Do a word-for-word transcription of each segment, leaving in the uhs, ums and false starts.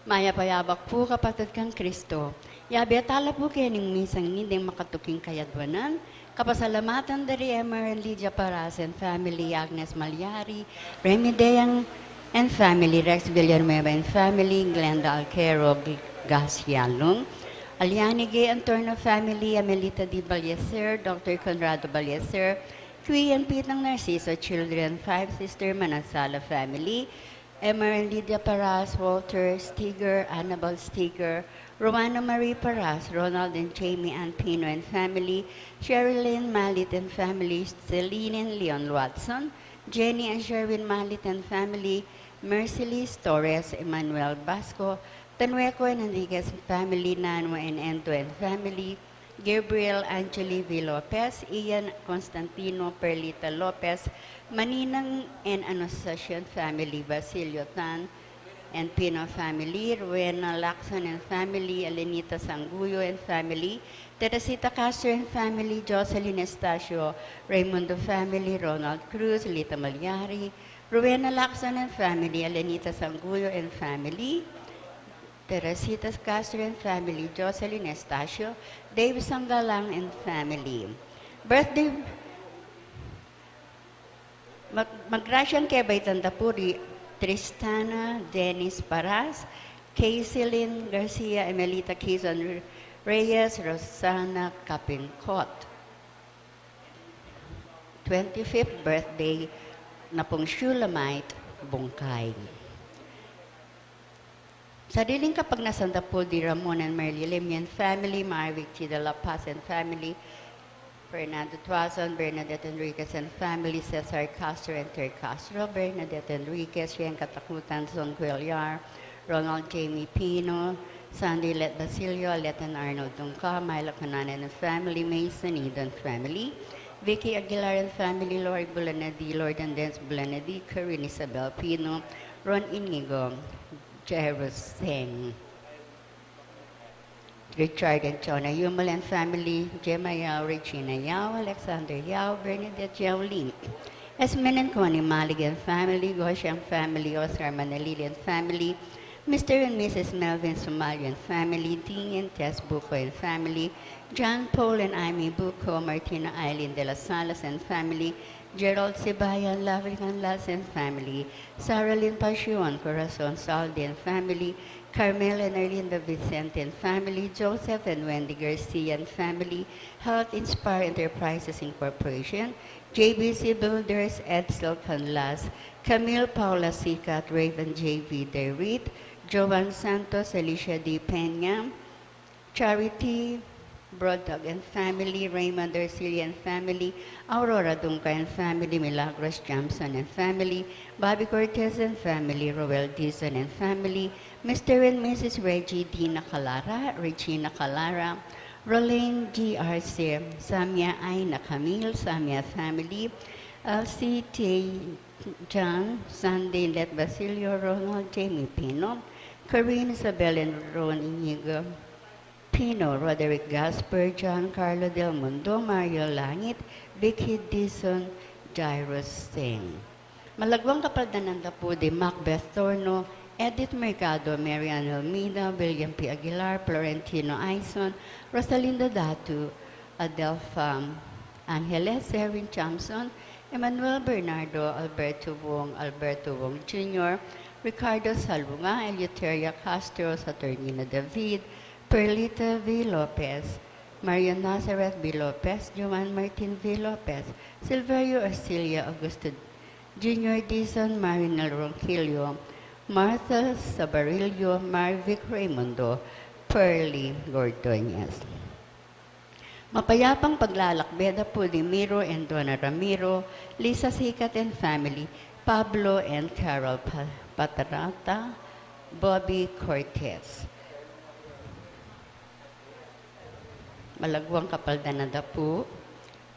Mayap a yabak pu, kapatad kang Kristo. Yabe tala pu keni king misang ini deng makatuking kayadwanan. Kapasalamatan da ri Emma and Lydia Paras and family, Agnes Malyari, Remy Deang and family, Rex Villanueva and family, Glenda Alquero, G-, Gas Yalung, Aliani Gay Antonio family, Amelita D. Ballester, Doctor Conrado Ballester, Qui and Pitang Narciso children, Five Sister Manansala family, Emma and Lydia Paras, Walter Stiger, Annabel Stiger, Romana Marie Paras, Ronald and Jamie Ann Pino and family, Sherilyn Malit and family, Celine and Leon Watson, Jenny and Sherwin Malit and family, Mercilys Torres, Emmanuel Basco, Tanueco and Enriquez and family, Nano and Endo and family, Gabriel Angeli V. Lopez, Ian Constantino, Perlita Lopez, Maninang and Anunciacion family, Basilio Tan and Pino family, Rowena Lacson and family, Elenita Sanguyo and family, Teresita Castro and family, Jocelyn Estacio, Raimundo family, Ronald Cruz, Lita Malyari, Rowena Lacson and family, Elenita Sanguyo and family, Teresita Castro and family, Jocelyn Estacio, Dave Sangalang and family. Birthday, mag-, magrasyang kebaitan da pu di Tristana Dennis Paras, Kaysilyn Garcia, Emelita Kizon Reyes, Rosana Capincot. Twenty-fifth birthday na pung Shulamite Bungkay. Sariling kapagnasan da pu di Ramon and Merly Lim and family, Marvic T. de la Paz and family, Fernando Tuazon, Bernadette Enriquez and family, Cesar Castro and Ter Castro, Bernadette Enriquez, Yen Katakutan, Zon Cuellar, Ronald Jamie Pino, Sandy Let Basilio, Let and Arnold Dungca, Myla Cunanan and family, Mason Eden family, Vicky Aguilar and family, Lori Bulanadi, Lord and Dennis Bulanadi, Corinne Isabel Pino, Ron Inigo, Jairus Singh, Richard and Chona Yumal and family, Gemma Yao, Regina Yao, Alexander Yao, Bernadette Yao Lim, Esmen and Connie Malig and family, Goshang family, Oscar Manalili and family, Mister and Missus Melvin Sumario and family, Dean and Tess Buco and family, John Paul and Amy Buco, Martina Eileen de las Salas and family, Gerald Sibaya and Lovely Canlas and family, Sarah Lynn Pasion, Corazon Saldi and family, Carmel and Erlinda Vicente and family, Joseph and Wendy Garcia and family, Health Inspire Enterprises Incorporation, J B C Builders, Edsel Canlas, Camille Paula Sikat, Raven J V Derit, Joan Santos, Alicia D. Peña, Charity Brodog and family, Raymond Ercilio and family, Aurora Dungca and family, Milagros Jamson and family, Bobby Cortez and family, Roel Dizon and family, Mister and Missus Reggie D. Nacalara, Regina Calara, Roland G. Arce, Samia Aina Camille, Samia family, Elsie T. John, Sandy Let Basilio, Ronald Jamie Pino, Corinne Isabel and Ron Inigo, Pino, Roderick Gasper, John Carlo Del Mundo, Mario Langit, Vicky Dizon, Jairus Singh. Malagwang kapaldanan da pu di Macbeth Torno, Edith Mercado, Mary Ann Almeida, William P. Aguilar, Florentino Aison, Rosalinda Datu, Adelfa Angeles, Erwin Chamson, Emmanuel Bernardo, Alberto Wong, Alberto Wong Junior, Ricardo Salunga, Eleuteria Castro, Saturnino David, Perlita V. Lopez, Maria Nazareth V. Lopez, Joan Martin V. Lopez, Silverio Ercilia, Augusto Junior Dizon, Marinel Ronquillo, Martha Sabarillo, Marvic Raimundo, Pearly Gordoñez. Mapayapang paglalakbe da pu di Miro and Donna Ramiro, Lisa Sikat and family, Pablo and Carol Pa-, Patarata, Bobby Cortez. Malagwang kapaldanan da pu,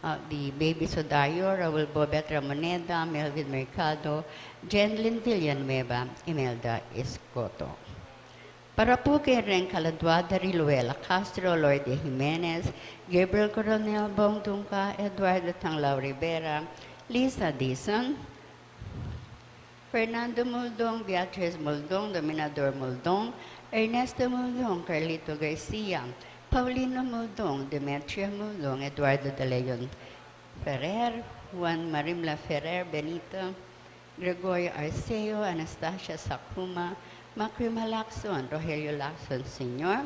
ah, di Baby Sudario, Raul Bobet Ramoneda, Melvin Mercado, Jenlyn Villanueva, Imelda Escoto. Para pu keng reng kaladwa da ri Luella Castro, Lourdes Jimenez, Gabriel Coronel, Bong Dungca, Eduardo Tanglao Rivera, Lisa Dizon, Fernando Muldong, Beatriz Muldong, Dominador Muldong, Ernesto Mudong, Carlito Garcia, Paulino Mudong, Demetria Mudong, Eduardo de Leon Ferrer, Juan Marimla Ferrer Benito, Gregorio Arceo, Anastasia Sakuma, Macrima Lacson, Rogelio Lacson Senior,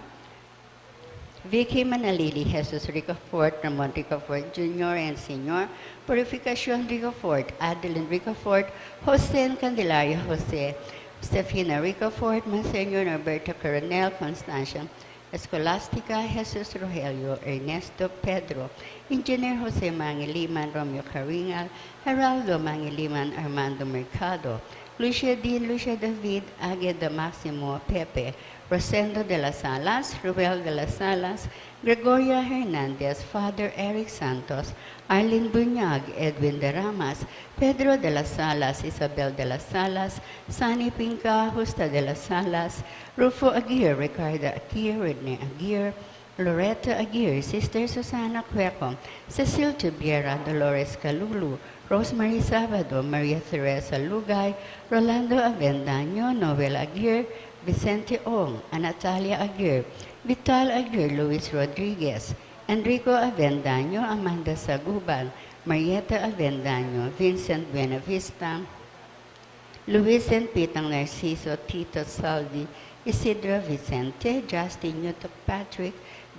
Vicky Manalili, Jesus Ricafort, Ramon Ricafort Junior and Senior, Purificacion Ricafort, Adeline Ricafort, Jose and Candelaria Jose, Stefina Ricafort, Monseñor Norberto Coronel, Constancia Escolastica, Jesus Rogelio, Ernesto Pedro, Engineer Jose Mangiliman, Romeo Caringal, Geraldo Mangiliman, Armando Mercado, Lucia Dean, Lucia David, Agueda Maximo, Pepe, Rosendo de las Alas, Ruel de las Alas, Gregoria Hernandez, Father Eric Santos, Arlene Buñag, Edwin de Ramas, Pedro de las Alas, Isabel de las Alas, Sani Pinca, Justa de las Alas, Rufo Aguirre, Ricardo Aguirre, Rene Aguirre, Loretta Aguirre, Sister Susana Cueco, Cecil Tubiera, Dolores Calulu, Rosemary Sabado, Maria Teresa Lugay, Rolando Avendaño, Noel Aguirre, Vicente Ong, Anatalia Aguirre, Vital Aguirre, Luis Rodriguez, Enrico Avendaño, Amanda Saguban, Marieta Avendaño, Vincent Buenavista, Luis and Pitang Narciso, Tito Salvi, Isidro Vicente, Justin Newton Patrick,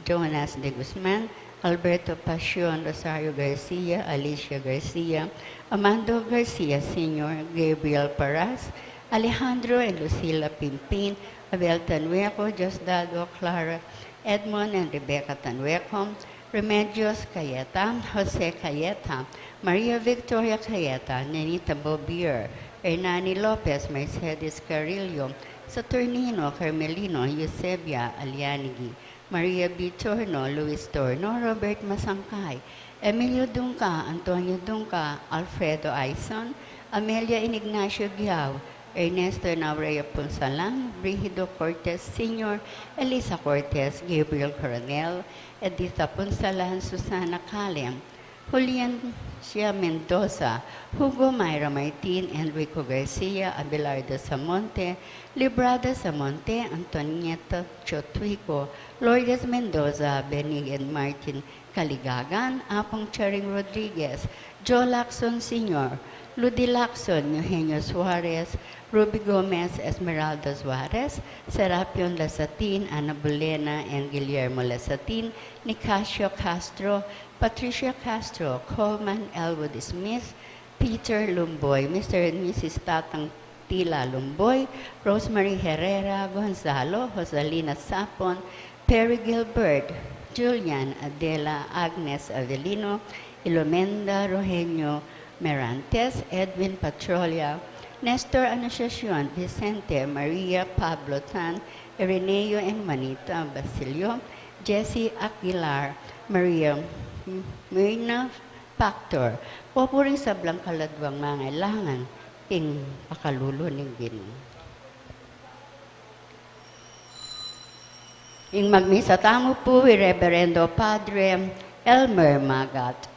Jonas de Guzman, Alberto Pasion, Rosario Garcia, Alicia Garcia, Amando Garcia Senior, Gabriel Paras, Alejandro and Lucila Pimpin, Abel Tanueco, Diosdado, Clara, Edmond and Rebecca Tanueco, Remedios Cayeta, Jose Cayeta, Maria Victoria Cayeta, Nenita Bobier, Hernani Lopez, Mercedes Carrillo, Saturnino, Carmelino, Eusebia Alianigi, Maria B. Torno, Luis Torno, Robert Masangkay, Emilio Dungca, Antonio Dungca, Alfredo Aison, Amelia and Ignacio Guiao, Ernesto and Aurea Punsalan, Brigido Cortez Senior, Elisa Cortez, Gabriel Coronel, Edith Apunsalan, Susana Calem, Juliancia Mendoza, Hugo Myra Martin, Enrico Garcia, Abelardo Samonte, Librada Samonte, Antonieta Chotuico, Lourdes Mendoza, Benign Martin Caligagan, Apong Charing Rodriguez, Joe Lacson Senior, Ludi Lacson, Eugenio Suarez, Ruby Gomez, Esmeralda Suarez, Serapion Lasatin, Ana Bulena, and Guillermo Lasatin, Nicasio Castro, Patricia Castro, Coleman Elwood Smith, Peter Lumboy, Mister and Missus Tatang Tila Lumboy, Rosemary Herrera, Gonzalo, Joselina Sapon, Perry Gilbert, Julian Adela, Agnes Avelino, Ilomenda, Rogenio Merantes, Edwin Patrolia, Nestor Anunciacion, Vicente, Maria, Pablo Tan, Ireneo and Juanita Basilio, Jesse Aguilar, Maria Mirna Factor, o pu ring sablang kaladwang mangailangan king pakalulu ning Ginu. Ing magmisa tamu pu i Reverendo Padre Elmer Magat.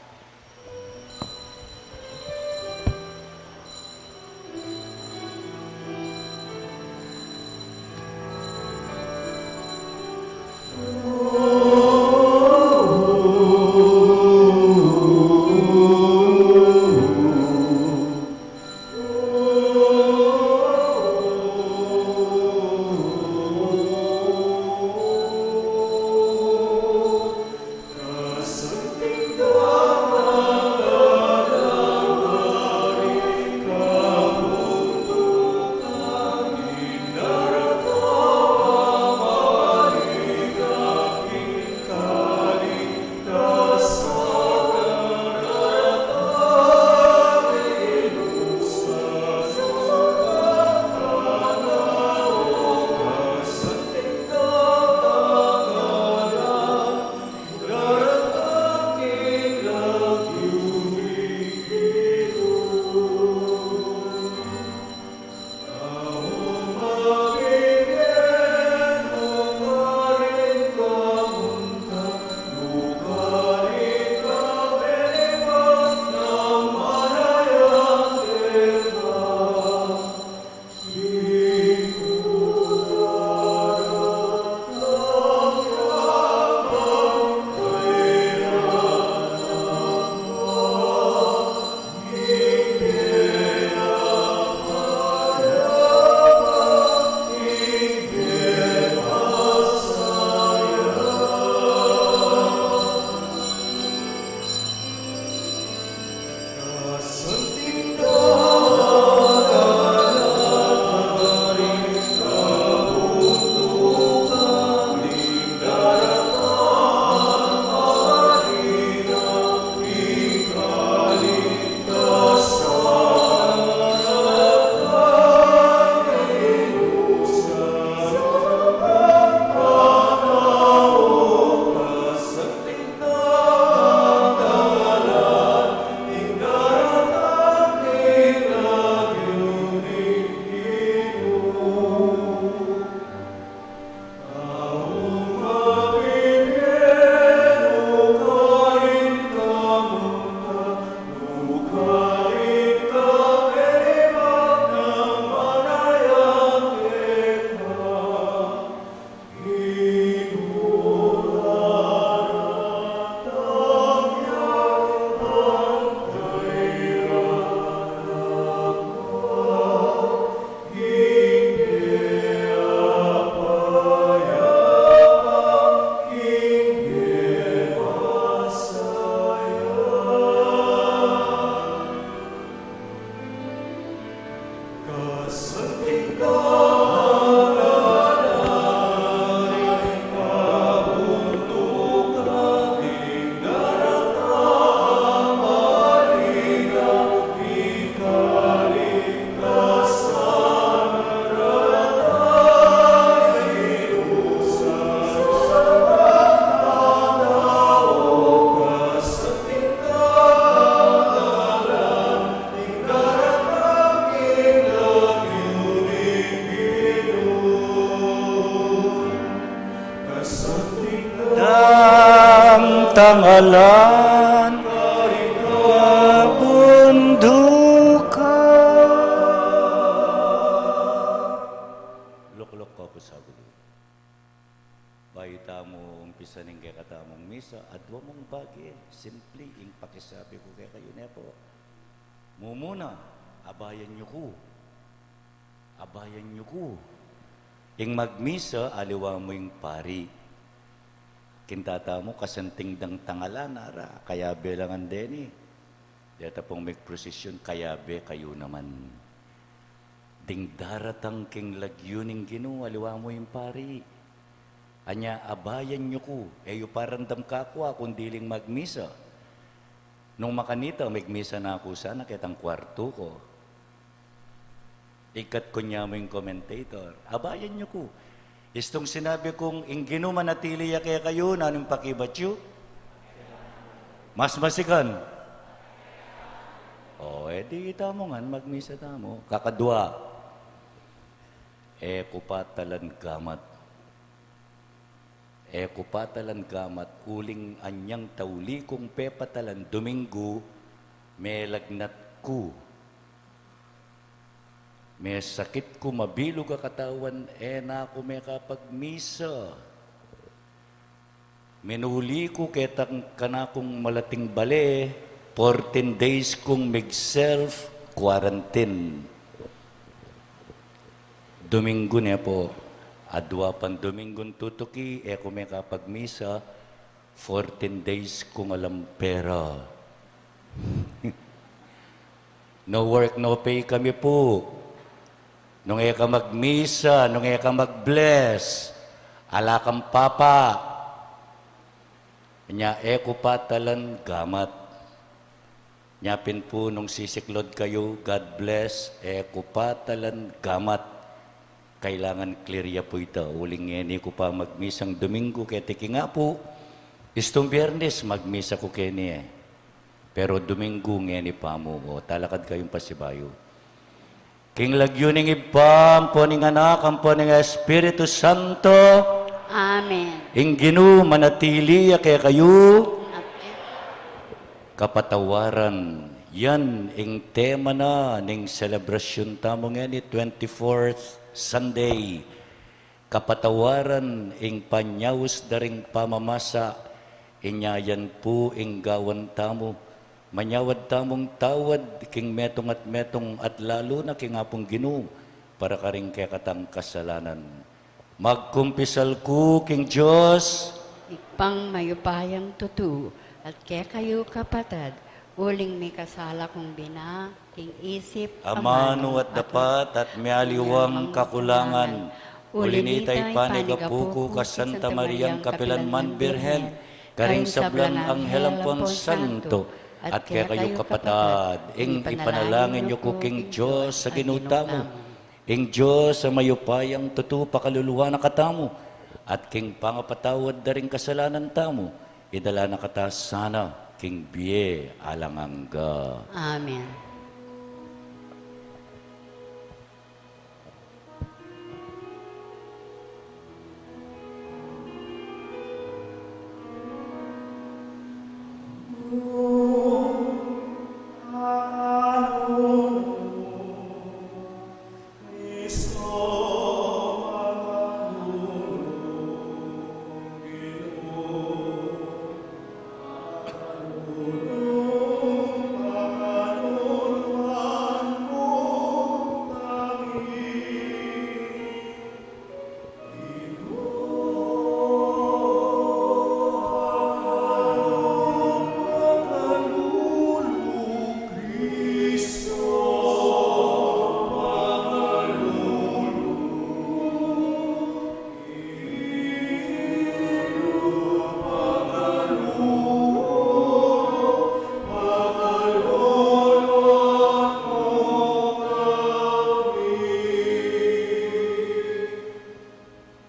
ngalan, kabundukan. Lukluk ku ku sa bulu. Bayu tamu umpisan ing kekatamung misa, adwa mung bage, simple ing pakisabi ku kekayu, ne pu. Mumuna, abayan yu ku. Abayan yu ku. Ing magmisa, aliwa mu ing pari. Kintatamu, kasanting dang tangalan, ara, kayabe la ngan deni. Deta pung magprosesyon, kayabe kayu naman. Ding daratang king lagyu ning Ginu, aliwa mu ing pari. Anya, abayan yu ku, e yu pa ramdam kakua, kundi ling magmisa. Nung makanita, magmisa na ku sana ketang kuartu ku. Ikat ku nya mu ing commentator. Abayan yu ku. Istung sinabi kung ing Ginu manatili ya kekayu, nanung pakibat yu? Mas masikan. O, e di tamu ngan, magmisa tamu. Kakadwa. E ku pa talan gamat. E ku pa talan gamat, uling anyang tauli kung pepatalan Duminggu, melagnat ku. Mesakit ku, mabilug a katawan, e na ku mekapagmisa. Minuli ku ketang kanakung malating bale, fourteen days kung mig-self quarantine. Duminggu ne pu, adwa pang Duminggun tutuki, e ku mekapagmisa, fourteen days kung alang pera. No work, no pay kami pu. Nung e ka magmisa, nung e ka mag-bless, ala kang papa. Nya, e ku pa talan gamat. Nya pin pu nung sisiklod kayu, God bless, e ku pa talan gamat. Kailangan clear ya pu ita, uling ngeni ku pa magmisang Duminggu keti king Apu, istung Biernes magmisa ku keni e. Pero Duminggu ngeni pa mu, o, talakad kayung pasibayu. King lagyu ning Ibpa, ampo ning Anak, ampo ning Espiritu Santo. Amen. Ing Ginu manatili ya kekayu. Amen. Kapatawaran, yan ing tema na ning selebrasyun tamu ngeni, twenty-fourth Sunday. Kapatawaran ing panyaus da ring pamamasa, inya yan pu ing gawan tamu. Manyawad tamung tawad king metung at metung at lalu na king Apung Ginu, para karing kekatang kasalanan. Magkumpisal ku king Dios. Ibpang mayupayang tutu, at kekayu kapatad, uling mikasala kung bina, king isip, amanu at dapat, at mialiwang kakulangan. Uli nita ipanigapu ku ka Santa Mariang kapilanman Birhen, karing sablang anghel ampon santo, at kekayu kapatad, ing ipanalangin yu ku king Dios a Ginu tamu. Ing Dios a mayupayang tutu pakaluluan na katamu, at king pangapatawad da ring kasalanan tamu, idala na kata sana king bie alang angga. Amen.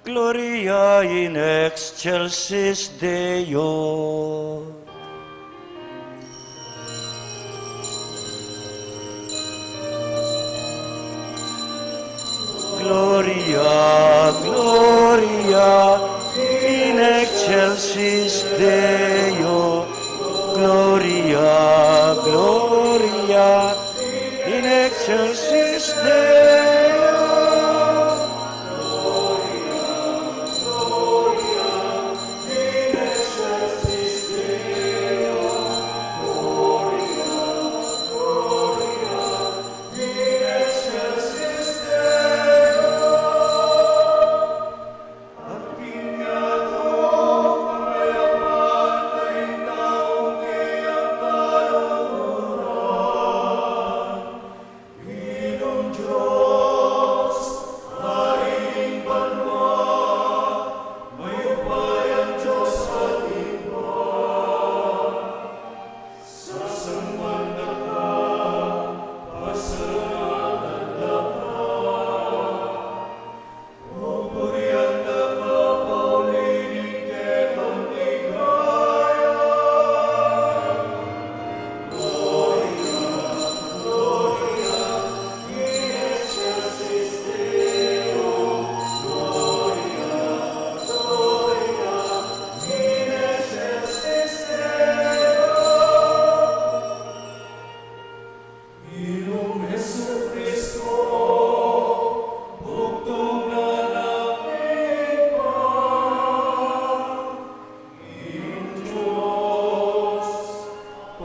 Gloria in excelsis Deo. Gloria, Gloria in excelsis Deo.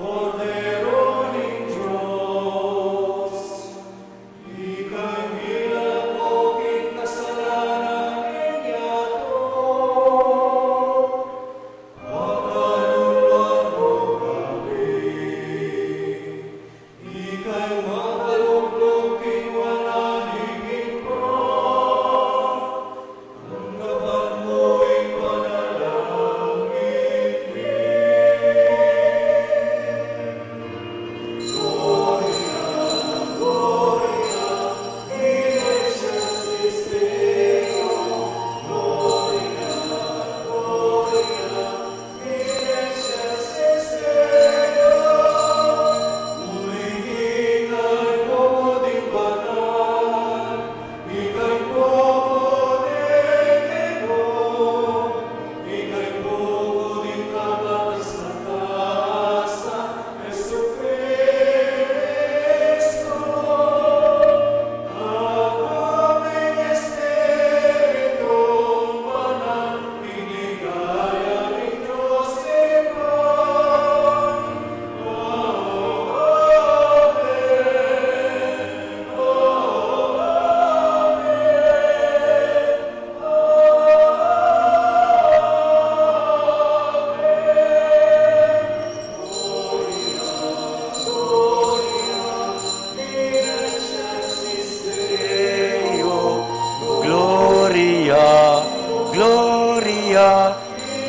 Kordero ning Dios, ika ing milako king kasalanan ning yatu. Pakaluluan mu kami. Ika ing makalukluk king wanan ning Ibpa. Tanggapan mu ing panalangin mi. Gloria, Gloria in excelsis Deo. Gloria, Gloria in excelsis Deo. Uling ika ing popo ding banal, ika ing popo ding Ginu, ika ing popo ding kapatas-katasan, Jesucristo. Aba, ing Espiritu Banal, ing ligaya ning Dios Ibpa. Amen. Amen. Deo, Gloria, Gloria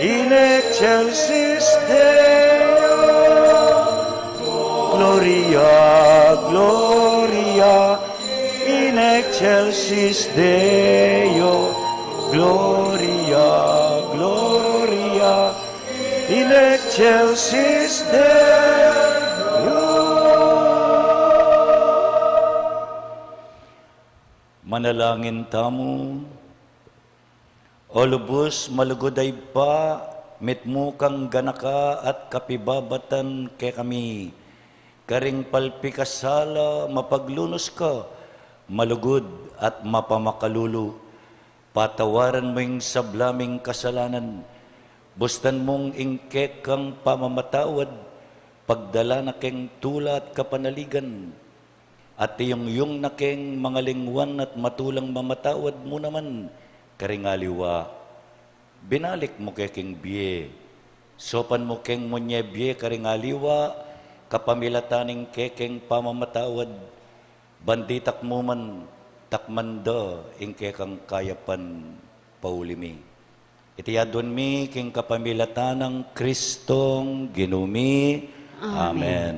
in excelsis Deo. Gloria, Gloria in excelsis Deo. Gloria, Gloria in excelsis Deo. Manalangin tamu. O lubus malugud a Ibpa, mitmu kang ganaka at kapibabatan kekami. Karing palpikasala, mapaglunus ka, malugud at mapamakalulu. Patawaran mu ing sabla ming kasalanan. Bustan mung ing kekang pamamatawad, pagdala na keng tula at kapanaligan. At iyungyung na keng mangalingwan at matulang mamatawad mu naman karing aliwa. Binalik mu ke king bie. Saupan mu keng munye bie karing aliwa, kapamilatan ning kekeng pamamatawad. Ban ditak mu man takman da ing kekang kayapan pauli mi. Iti aduan mi king kapamilatan nang Kristong Ginu mi. Amen. Amen.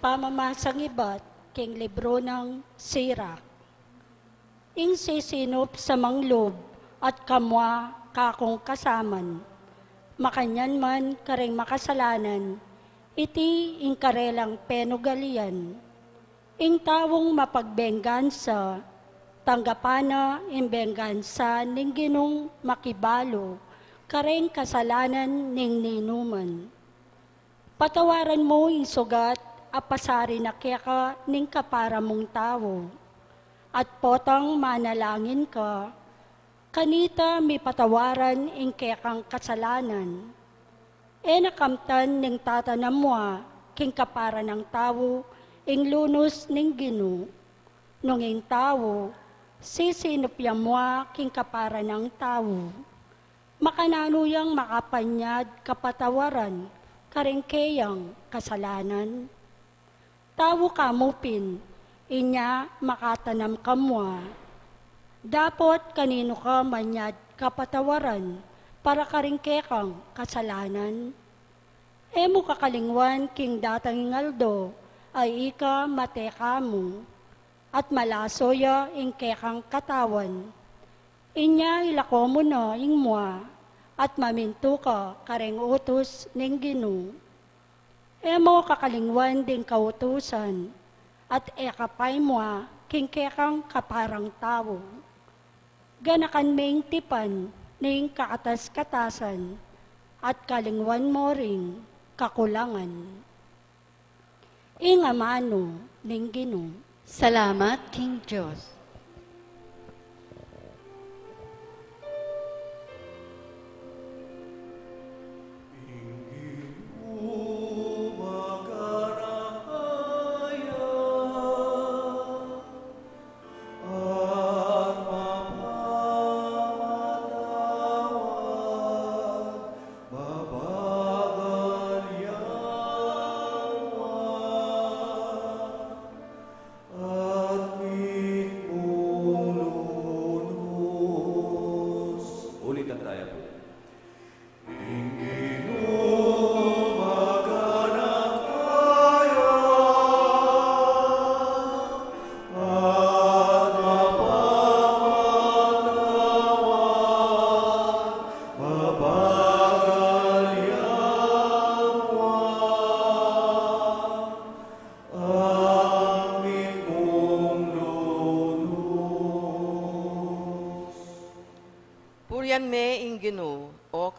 Pamamasang ibat king libru nang Sirak. Ing sisinup sa manglub at kamua kakung kasaman, makanyan man karing makasalanan, iti ing karelang penugalian. Ing taung mapagbenggansa, tanggapan na ing benggansa ning Ginung makibalu karing kasalanan ning ninuman. Patawaran mu ing sugat a pasari na keka ning kapara mung tau. At potang manalangin ka, kanita mipatawaran ing kekang kasalanan. E na kamtan ning tatanam mu king kapara nang tau ing lunus ning Ginu. Nung ing tau, sisinup ya mu king kapara nang tau, makananu yang makapanyad kapatawaran karing keyang kasalanan? Tau ka mu pin, inya makatanam ka mu. Dapot kaninu ka manyad kapatawaran para karing kekang kasalanan? E mu kakalingwan king datang ing aldo a ika mate ka mu, at malaso ya ing kekang katawan. Inya ilako mu na ing mua, at mamintu ka karing utus ning Ginu. E mu kakalingwan ding kautusan, at e ka pay mua king kekang kaparang tau. Ganakan ming tipan ning kakatas-katasan, at kalingwan mu ring kakulangan. Ing amanu ning Ginu. Salamat king Dios.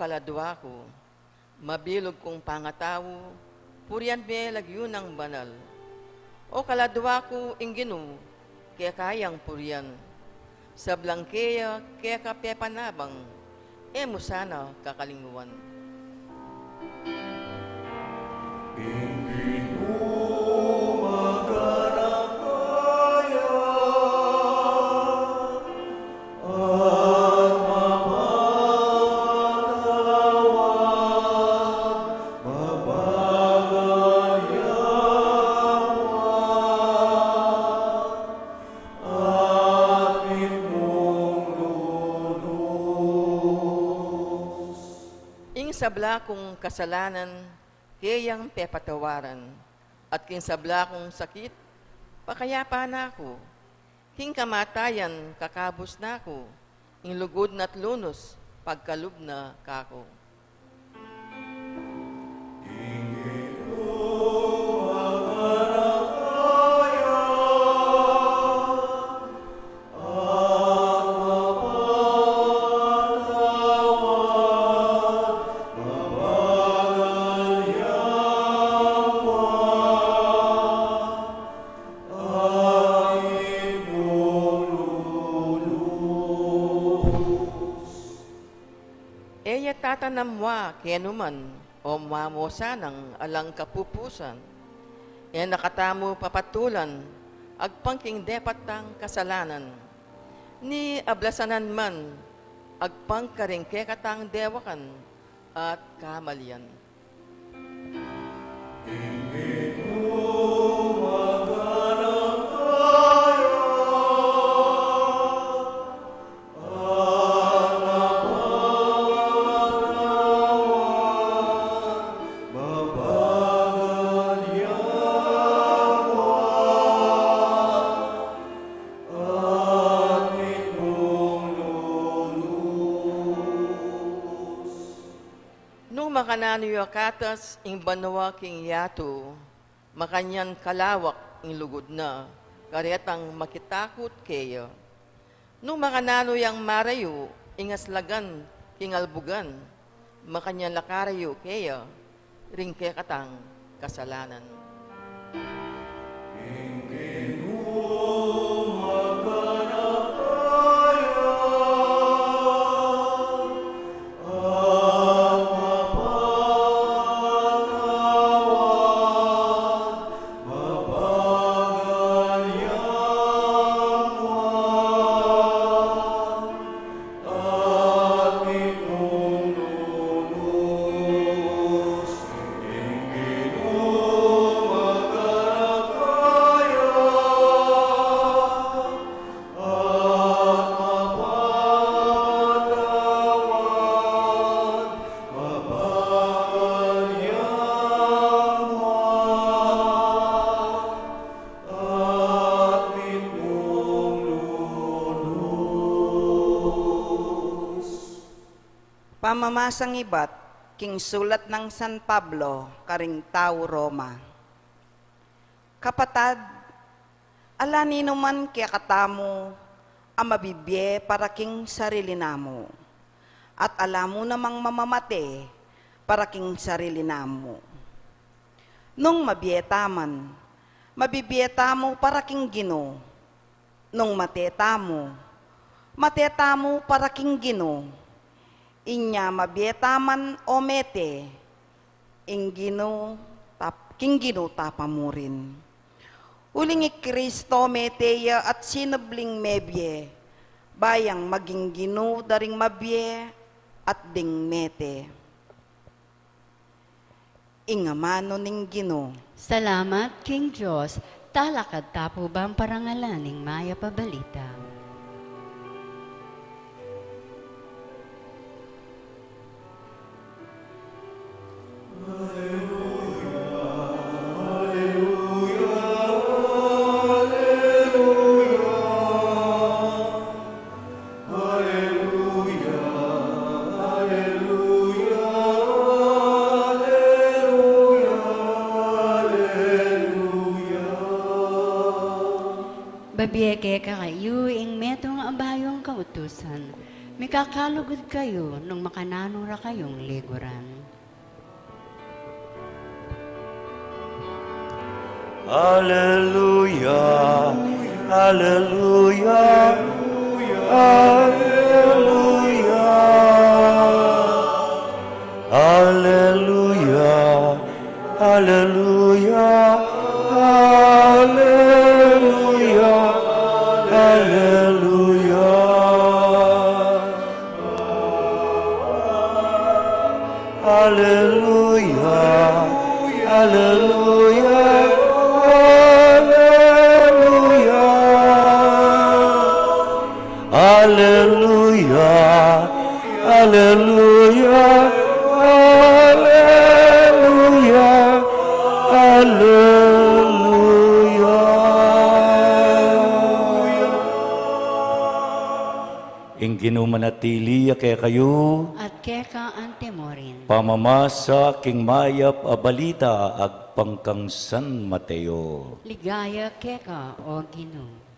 kaladua ku, mabilug kung pangatau, purian me lagyu nang banal. O kaladua ku, ing Ginu, keka yang purian. Sablang keya keka pepanabang, e mu sana kakalingwan. Ing Ginu maganaka ya, at mapatawad, mabagal ya, at mitmung lunus. Ing sabla kung kasalanan, keyang pepatawaran, at king sabla kung sakit, pakayapan na ku. King kamatayan, kakabus na ku. Ing lugud na't lunus, pagkalub na kaku. E ya tatanam mua kenu man, o mua mu sanang alang kapupusan. E na katamu papatulan agpang king depat tang kasalanan, ni ablasanan man agpang karing kekatang dewakan at kamalian. Nung makananu ya katas ing banua king yatu, makanyan kalawak ing lugud na, karetang makitakut keya. Nung makananu yang marayu ing aslagan king albugan, makanyan la karayu keya ring kekatang kasalanan. Pamamasang ibat king sulat nang San Pablo karing tau Roma. Kapatad, ala ninuman kekatamu a mabibie para king sarili namu, at ala mu namang mamamate para king sarili namu. Nung mabie taman, mabibie tamu para king Ginu. Nung mate tamu, mate tamu para king Ginu. Inya mabie taman o mete, ing Ginu tap-, king Ginu tapamurin. Uling i Kristo mete ya at sinubling mebie, ba yang maging Ginu da ring mabie at ding mete. Ing amanu ning Ginu. Salamat king Dios. Talakad ta pu bang parangalan ing mayap a balita. Aleluya, aleluya, aleluya, aleluya. Babie kekayu ing metung a bayung kautusan. Mikakalugud kayu nung makananu ra kayung liguran. Aleluya, aleluya, aleluya. Aleluya, aleluya, aleluya. Aleluya, aleluya, aleluya. Aleluya, aleluya, aleluya, aleluya. Ing Ginu manatili ya kekayu. At keka antimurin. Pamamasa king mayap a balita agpang kang San Mateo. Ligaya keka, O Ginu.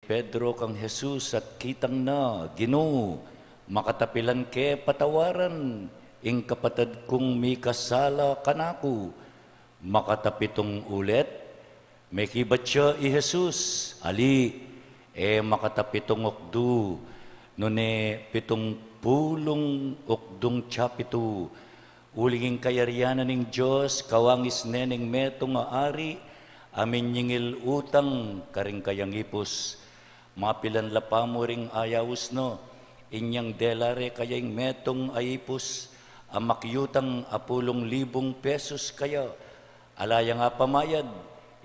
Pedro kang Jesus at kitang na, Ginu, makatapilan ke patawaran ing kapatad kung mikasala kanaku. Makatapitung ulit, mekibat ya i Jesus, ali, e makatapitung okdu, nune pitung pulung okdung tsapitu. Uling ing kayarian na ning Dios kawangis ne ning metung a ari a minyingil utang karing kayang ipus. Mapilan la pamu ring ayaus na, inyang dela re kaya ing metung a ipus a makiutang a pulung libung pesus kaya. Ala yang apamayad,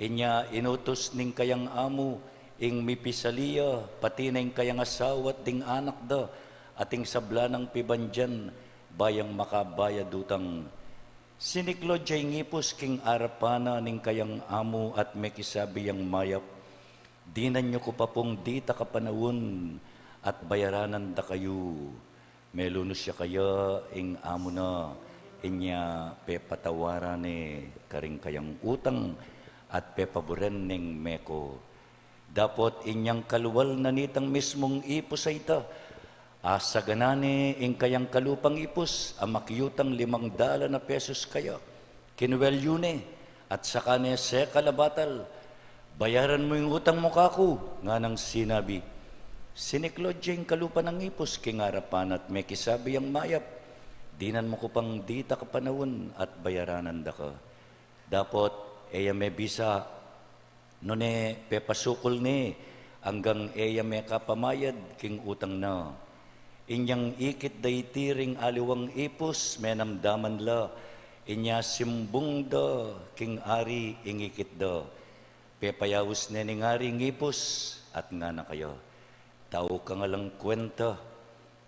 inya inutus ning kayang amu ing mipisali ya, pati na ing kayang asawa at ding anak da, at ing sabla nang pibandian, ba yang makabayad utang. Siniklaud ya ing ipus king arapan na ning kayang amu at mekisabi yang mayap, Dinan yu ku pa pung dita kapanaun at bayaranan da kayu. Melunus ya kaya ing amu na, inya pepatawaran ne karing kayang utang at pepaburen neng meko. Dapot inyang kalual na nitang mismung ipus a ita, asaganan ne ing kayang kalupang ipus a makiutang limang dalan a pesus kaya. Kinuel yu ne, at saka ne sekal a batal, "Bayaran mu ing utang mu kaku," nganang sinabi. Siniklaud ya ing kalupa nang ipus king arapan na at mekisabi yang mayap, "Dinan mu ku pang dita kapanaun at bayaranan da ka." Dapot e ya mebisa, nune pepasukul ne anggang e ya mekapamayad king utang na. Inyang ikit da iti ring aliwang ipus, menamdaman la, inya simbung da king ari ing ikit da. Pepayaus ne ning ari ing ipus at ngana kaya, "Tau kang alang kuenta,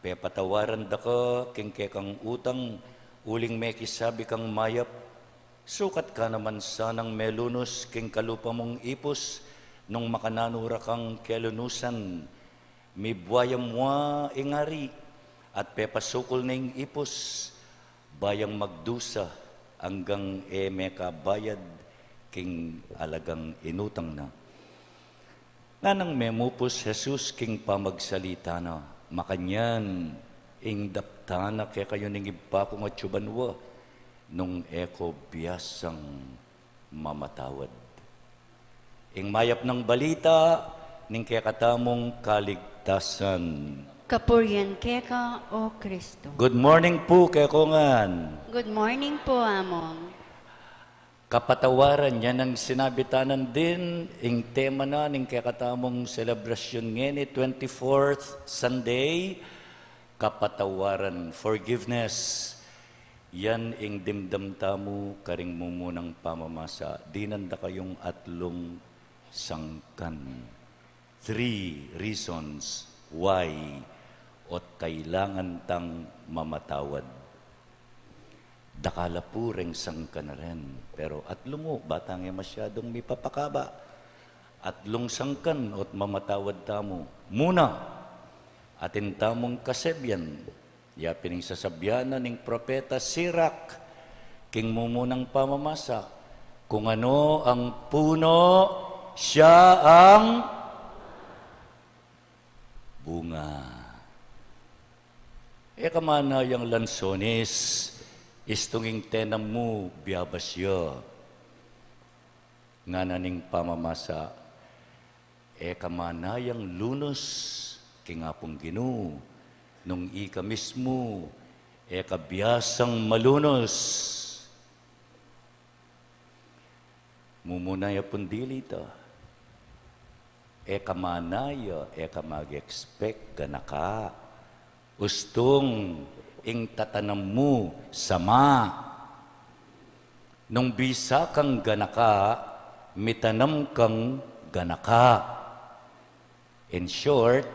pepatawaran da ka king kekang utang, uling mekisabi kang mayap. Sukat ka naman sanang melunus king kalupa mung ipus nung makananu ra kang kelunusan." Mibuaya mua ing ari at pepasukul ne ing ipus, ba yang magdusa anggang e mekabayad king alagang inutang na. Nganang memupus Jesus king pamagsalita na, "Makanyan, ing daptan na kekayu ning Ibpa kung atsu banua, nung e ko biasang mamatawad." Ing mayap nang balita ning kekatamung kaligtasan. Kapurian keka, O Kristo. Good morning pu kekongan. Good morning pu, Among. Kapatawaran, yan ang sinabi tanan din, ing tema na ning kekatamung selebrasyun ngeni, twenty-fourth Sunday, kapatawaran, forgiveness. Yan ing dimdam tamu karing mumunang pamamasa, dinan da kayung atlung sangkan. Three reasons why ot kailangan tang mamatawad. Dakal a pu reng sangkan a ren, pero atlung, o, ba tang e masyadung mipapakaba. Atlung sangkan ot mamatawad tamu. Muna, Atin tamung kasebian, ya pin ing sasabian na ning propeta Sirach, king mumunang pamamasa, kung ano ang puno, siya ang bunga. E ka manayang lansones, istung ing tenam mu, biabas ya. Ngana ning pamamasa, e ka manayang lunus king Apung Ginu, nung ika mismu e ka biasang malunus. Mumuna ya pung dili ta. E ka manaya, e ka mag-expect ganaka. Ustung ing tatanam mu sama. Nung bisa kang ganaka, mitanam kang ganaka. In short,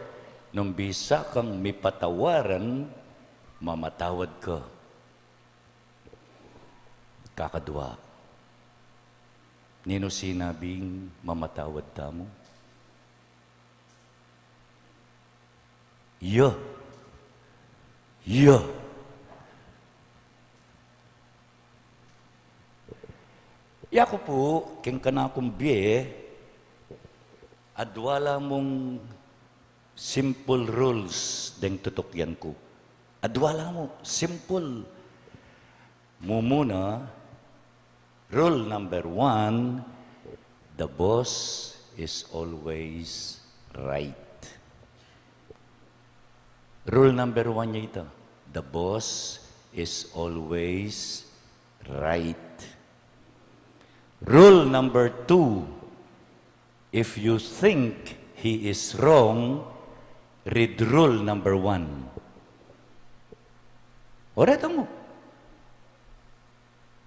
nung bisa kang mipatawaran, mamatawad ka. Kakadua, ninu sinabing mamatawad tamu? Ya. Ya. Yaku pu, king kanakung bie, adwa la mung simple rules deng tutukyan ku. Adwa la mu, simple. Mumuna, rule number one, the boss is always right. Rule number one ya ita, the boss is always right. Rule number two, if you think he is wrong, read rule number one. Oreta mu.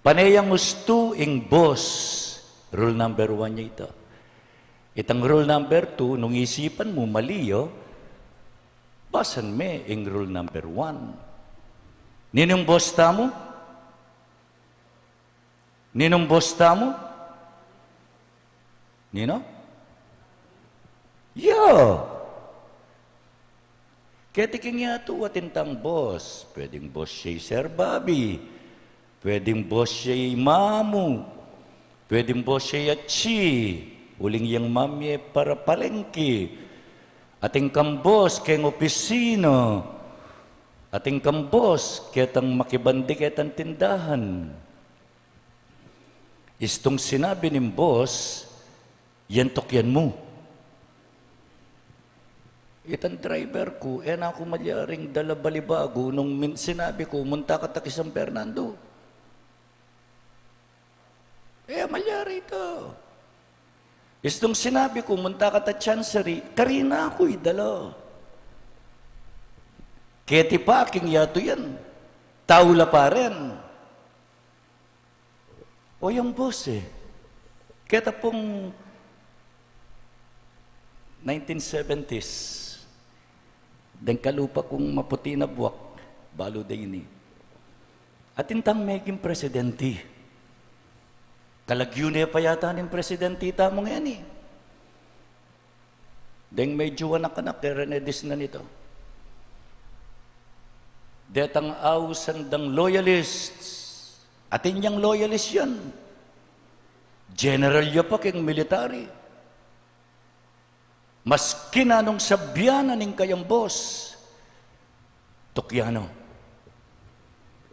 Pane yang ustu ing boss, rule number one ya ita. Itang rule number two, nung isipan mu mali ya, basan me ing rule number one. Ninung boss tamu? Ninung boss tamu? Ninu? Ya. Keti king yatu atin tang boss. Pwedeng boss ya i Sir Bobby. Pwedeng boss ya i Mamu. Pwedeng boss ya i Atsi. Uling yang mamye para palengke. Atin kang boss keng opisina. Atin kang boss ketang makibandi ketang tindahan. Istung sinabi ning boss, yan tukyan mu. Itang driver ku, e na ku malyaring dala balibagu nung min-, sinabi ku, munta ka ta ki San Fernando. E, malyari ita. Istung sinabi ku, munta ka ta Chancery, karina ku idala. Keti pa king yatu yan. Tau la pa rin. O yang boss e. Keta pung nineteen seventies, deng kalupa kung maputi na buak, balu de ini. Atin tang meging presidenti. Kalagyu ne pa yata ning presidenti tamu ngeni. Deng medyu anak-anak, e, Rene Disnan ita. Detang ausan dang loyalists. Atin yang loyalist yan. General ya pa king military. Maski nanung sabian na ning kayang boss, tukyan no.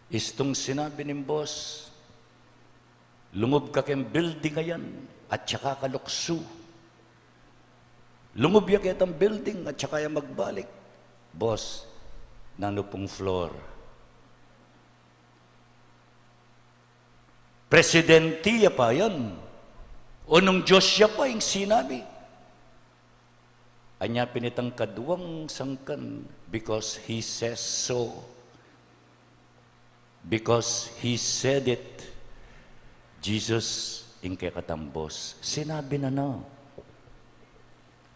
Istung sinabi ning boss, lungub ka keng building a yan, at saka ka luksu. Lungub ya ketang building, at saka ya magbalik. Boss, nanu pung floor? Presidenti ya pa yan. O nung Diyos ya pa ing sinabi. Anya pin itang kaduang sangkan, because he says so. Because he said it. Jesus, ing kekatang boss, sinabi na na.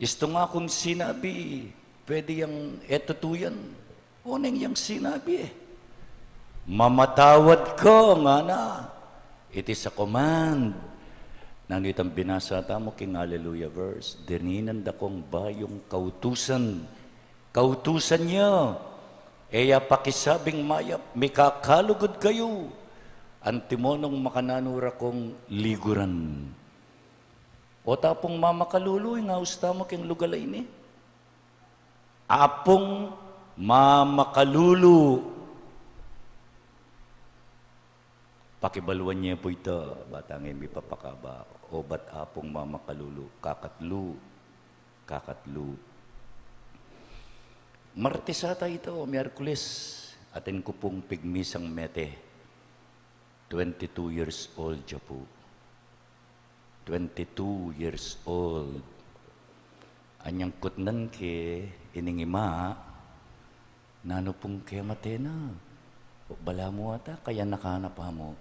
Istung akung sinabi, pwede yang e tutu yan. O neng yang sinabi e. Mamatawad ka, ngana. It is a command. Nanu itang binasa tamu king Hallelujah verse? Dininan da kong bayung kautusan. Kautusan ya, e ya pakisabing mayap, mikakalugud kayu, antimo nung makananu ra kung liguran. O ta pung mamakalulu, ing aus tamu keng lugal a ini. Apung mamakalulu. Pakibaluan ye pu ita, ba tang e mipapakaba, obat apung mamakalulu, kakatlu, kakatlu. Martes ata ita o Miyerkules, atin ku pung pigmisang mete. Twenty-two years old ya pu. Twenty-two years old. Anyang kutnan ke ining ima, nanu pung kemate na? O balamu ata, kayanakan na pa mu.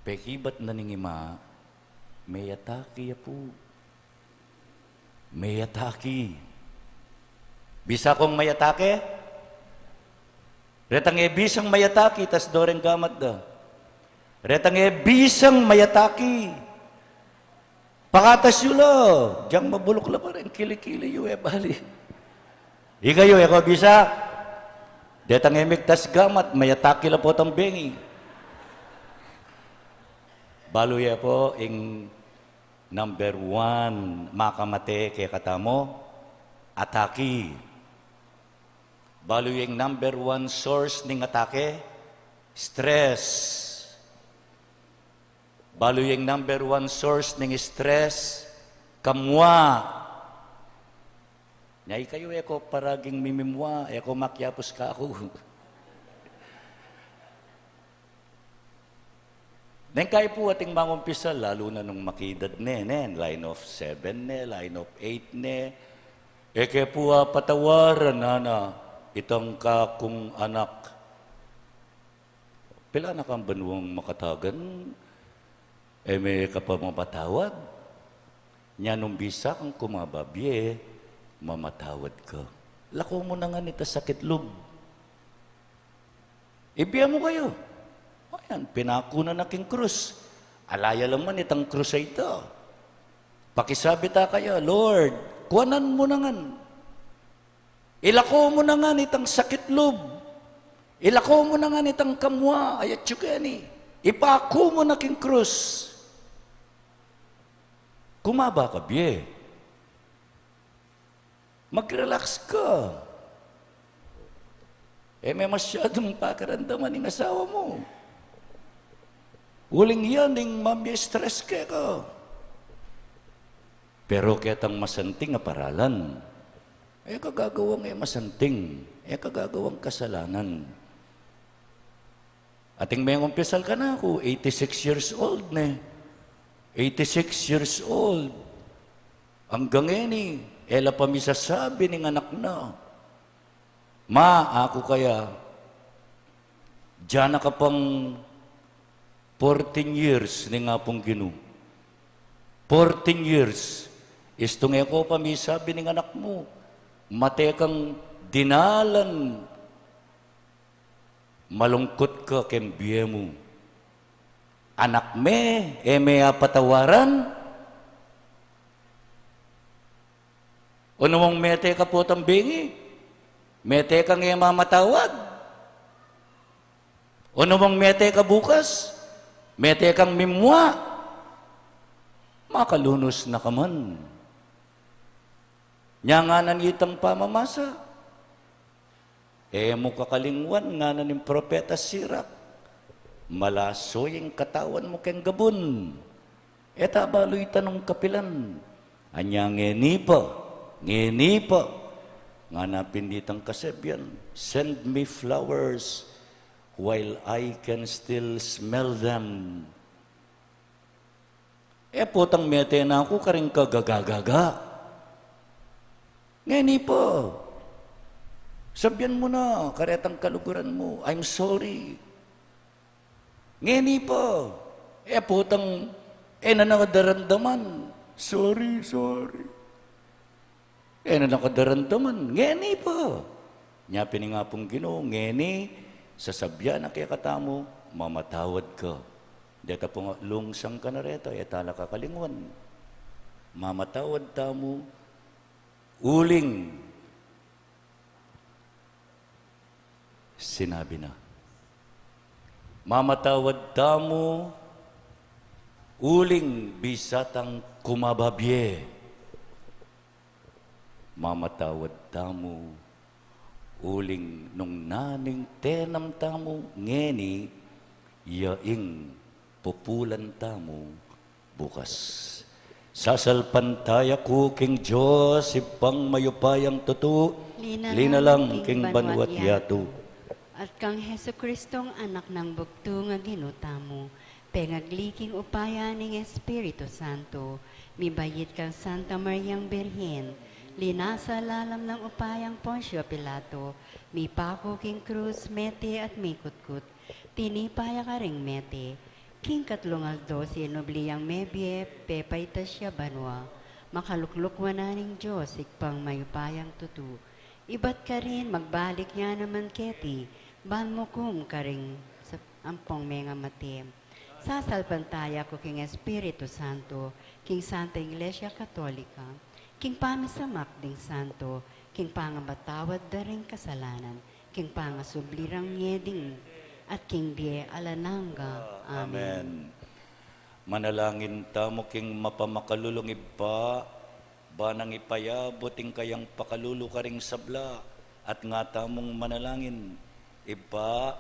Pekibat na ning ima, meyataki ya pu. Meyataki. Bisa kung meyataki? Retang e bisang meyataki, tas doreng gamat da. Retang e bisang meyataki. Pakatas yu la, dyang mabuluk la pa rin, kili-kili yu e bali. Ikayu, e ko bisa. Detang e migtas gamat, meyataki la potang bengi. Balu ye pu, ing number one makamate kekatamu, atake. Balu ye ing number one source ning atake, stress. Balu ye ing number one source ning stress, kamua. Nya ikayu, e ko paraging mimimua, e ko makiapus kaku. Neng kayi pu ating mangumpisal, lalu na nung makidad ne, ne, line of seven ne, line of eight ne. E ke pu apatawaran, nana, itang kakung anak. Pila na kang banuang makatagan, e me ka pa mamatawad? Nya nung bisa kang kumaba bie, mamatawad ka. Lako mu na ngan itang sakit lub. Ibie mu kayu. O yan, pinaku na na king krus. Ala ya la man itang krus a ita. Pakisabi ta kaya, Lord, kuanan mu na ngan. Ilako mu na ngan itang sakit lub. Ilako mu na ngan itang kamua, ayat yu keni. Ipaku mu na king krus. Kumaba ka bie. Mag-relax ka. E me masyadung pakiramdaman ing asawa mu. Uling yan ing mami-stress keka. Pero ketang masanting a paralan, e ka gagawang e masanting, e ka gagawang kasalanan. Ating mengumpisal kanaku, eighty-six years old ne. Eighty-six years old. Anggang ngeni, e la pa misasabi ning anak na, "Ma, aku kaya." Diyan na ka pang fourteen years ning Apung Ginu. Fourteen years. Istung e ko pa misabi ning anak mu, mate kang dinalan. Malungkut ka keng bie mu. Anak me, e me apatawaran. O namang mete ka potang bengi, mete kang e mamatawad. O namang mete ka bukas, mete kang mimua. Makalunus na ka man. Nya ngana nitang pamamasa, e mu kakalingwan, ngana ning propeta Sirak, malaso ing katawan mu keng gabun. E ta balu ita nung kapilan. Anya ngeni pa, ngeni pa. Ngana pin ditang kasabian, "Send me flowers while I can still smell them." E potang mete na ku karing kagagagaga. Ngeni pa. Sabian mu na karetang kaluguran mu, "I'm sorry." Ngeni pa. E potang e na na daramdaman, "Sorry, sorry." E na na ka daramdaman, ngeni pa. Nya pin ing Apung Ginu, ngeni, sasabian na kekatamu, mamatawad ka. Deta pung lungsang ka na reta, e ta la kakalingwan. Mamatawad tamu, uling Sinabi na, "Mamatawad tamu uling bisa tang kumababie. Mamatawad tamu uling nung naning tenam tamu ngeni, ya ing pupulan tamu bukas." Sasalpantaya ku king Dios, Ibpang mayupayang tutu, linalang king banwa't yatu, at kang Jesucristong Anak nang bugtung a Ginu tamu, pengagli king upaya ning Espiritu Santo, mibait kang Santa Mariang Birhen, linasa lalam nang upayang Poncio Pilato, mipaku king krus, mete at mikutkut, tinipa ya karing mete, king katlung aldo sinubli yang mebie, pepaitas ya banua, makalukluk wanan ning Dios, Ibpang mayupayang tutu. Ibat karin magbalik ya naman keti, ban mukum karing sa-, ampong mengamate. Sasalpantaya ku king Espiritu Santo, king Santa Iglesia Katolika, king pamisamak ding santo, king pangamatawad da ring kasalanan, king pangasubli rang mie ding, at king bie alang angga. Amen. Amen. Manalangin tamu king mapamakalulung Ibpa, ba nang ipayabut ing kayang pakalulu karing sabla, at nga tamung manalangin, "Ibpa,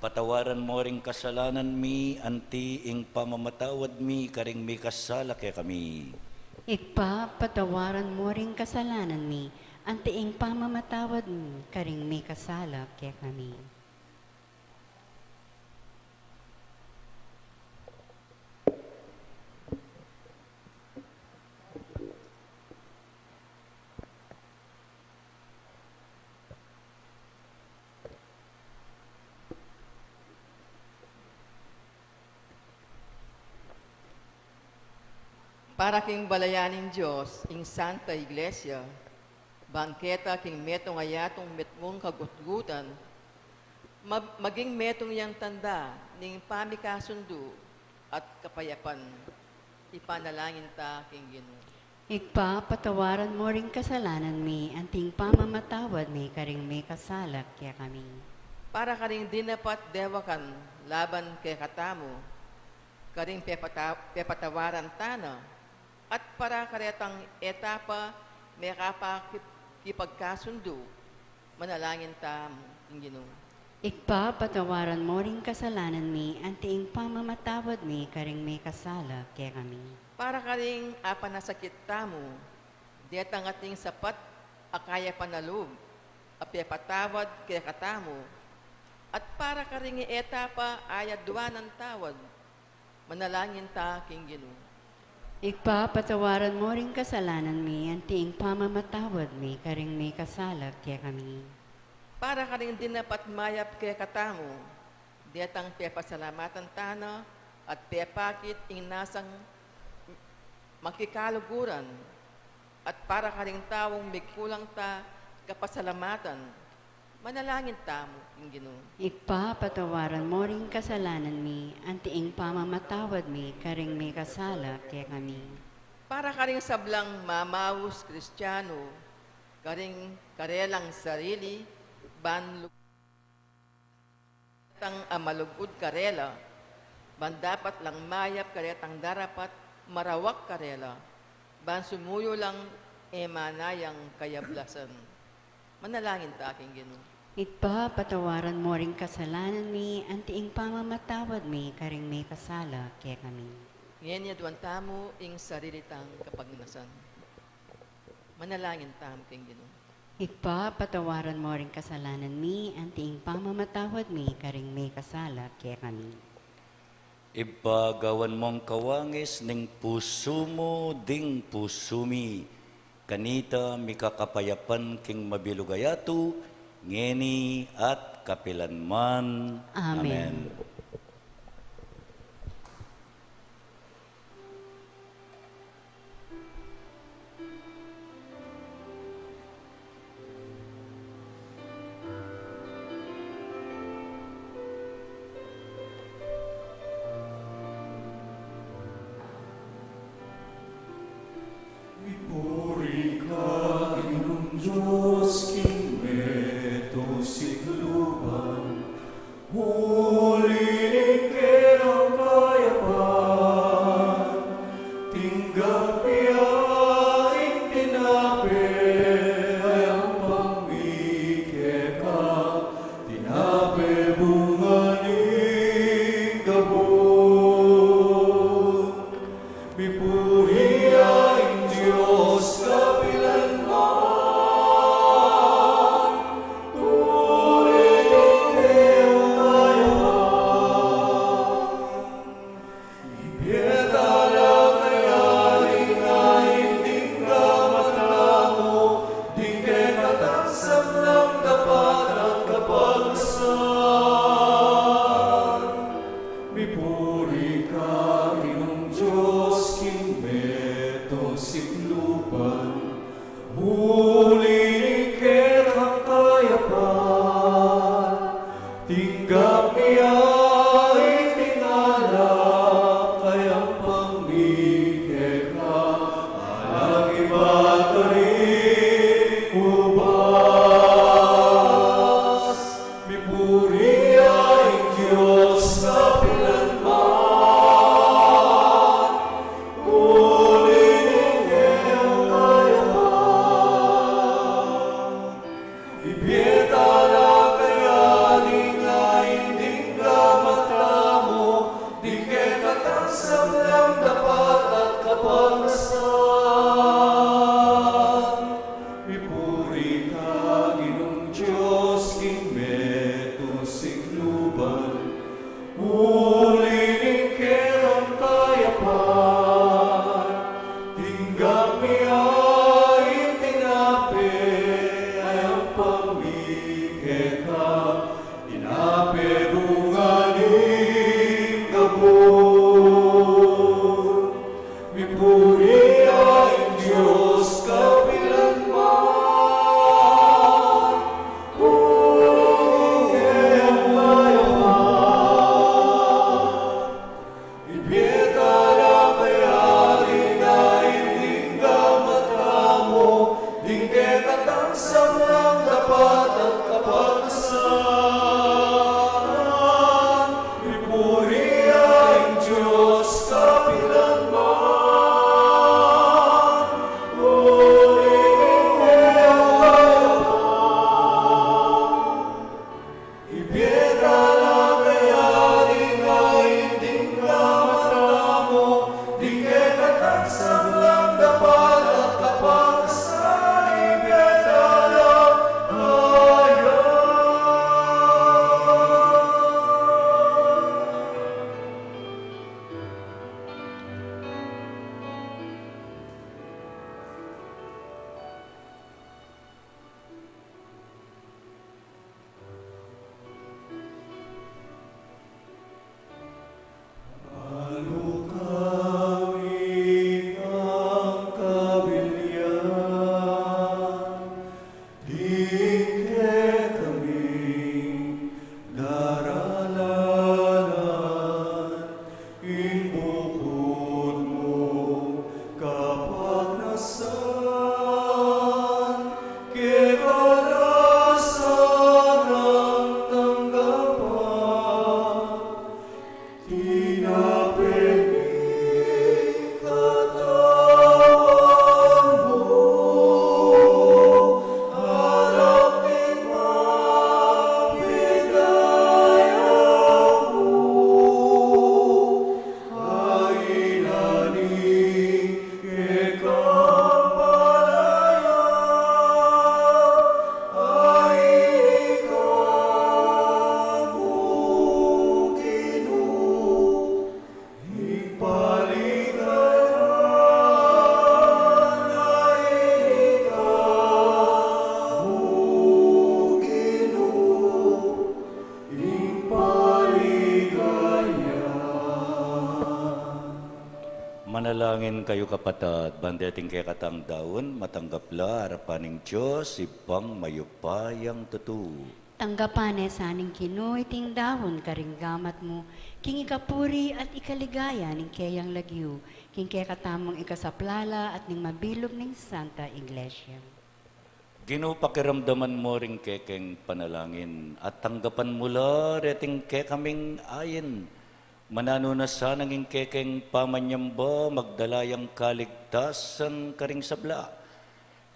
patawaran mu ring kasalanan mi, anti ing pamamatawad mi karing mikasala kekami." Ibpa, patawaran mu ring kasalanan mi, anti ing pamamatawad mi karing mikasala kekami. Para king balayan ning Dios, ing Santa Iglesia, ban keta king metung a yatung mitmung kagutgutan, ma-, maging metung yang tanda ning pamikasundu at kapayapan. Ipanalangin ta king Ginu. Ibpa, patawaran mu ring kasalanan mi, anti ing pamamatawad mi karing mikasala kekami. Para karing dinapat dewakan laban kekatamu, karing pepata-, pepatawaran ta na, at para karetang e ta pa mekapakip-, kipagkasundu, manalangin tamu king Ginu. Ibpa, patawaran mu ring kasalanan mi, anti ing pamamatawad mi karing mikasala kekami. Para karing apanasakit tamu, detang ating sapat a kayapan a lub a pepatawad kekatamu, at para karing e ta pa ayaduan ning tawad, manalangin ta king Ginu. Ibpa, patawaran mu ring kasalanan mi, anti ing pamamatawad mi karing mikasala kekami. Para karing dinapat mayap kekatamu, detang pepasalamatan ta na at pepakit ing nasang makikaluguran, at para karing taung migkulang ta kapasalamatan, manalangin tamu king Ginu. Ibpa, patawaran mu ring kasalanan mi, anti ing pamamatawad mi karing mikasala kekami. Para karing sablang mamaus Kristiano, karing karelang sarili, ban lu-, tang a malugud karela, ban dapat lang mayap karetang darapat, marawak karela, ban sumuyu lang e manayang kayablasan. Manalangin ta king Ginu. Ibpa, patawaran mu ring kasalanan mi, anti ing pamamatawad mi karing mikasala kekami. Ngeni aduan tamu ing sarili tang kapagnasan. Manalangin tamu king Ginu. Ibpa, patawaran mu ring kasalanan mi, anti ing pamamatawad mi karing mikasala kekami. Ibpa, gawan mung kawangis ning pusu mu ding pusu mi, kanita mikakapayapan king mabilug a yatu, ngeni at kapilanman. Amen. Amen. Mipuri ka, Ginung Dios, king meto siglo ba. Puri ka, Ginung Dios, king metung sikluban, uli ning kekang kayapan. Tinggap mi ya iting alak a yampang mi keka, alang ibat karing ubas. Mipuri ya ing Dios kapilanman, uli ning kekang kayapan. Ibie tala kaya ding ain ding gamat tamu, ding kekatang sablang dapat at kapagnasan. Mipuri ka, Ginung Dios, king metung sikluban, uli ning kekang kayapan. Tinggap mi ya ing tinape a yampang mi keka, tinape bunga ning gabun. Mipuri ya ing Dios kapilanman, uli ning kekang kayapan. Ibie tala kaya ding ain ding gamat tamu, ding kekatang sablang dapat at kapagnasan. Mipuri ya ing Dios kapilanman, uli ning kekang kayapan. Ibie tala kaya ding ain ding gamat tamu, ding kekatang sablang dapat at kapagnasan. Ibie tala kaya. Balu kami kang kabilian, ding kekaming daralanan, ing bukud mung kapagnasan, keka la sanang tanggapan. Tinape ning katawan mu, alak ning mapigaya mu, a ila ning kekang malaya, a ika mu, Ginu, ing paligaya, a ika mu, Ginu, ing paligaya. Manalangin kayu, kapatad, ban deting kekatang daun matanggap la arapan ning Dios, Ibpang mayupayang tutu. Tanggapan ne sa ning Ginu iting daun karing gamat mu, king ikapuri at ikaligaya ning keyang lagyu, king kekatamung ikasaplala at ning mabilug ning Santa Iglesia. Ginu, pakiramdaman mu ring kekeng panalangin, at tanggapan mu la reting kekaming ain. Mananu na sanang ing kekeng pamanyamba magdala yang kaligtasan karing sabla.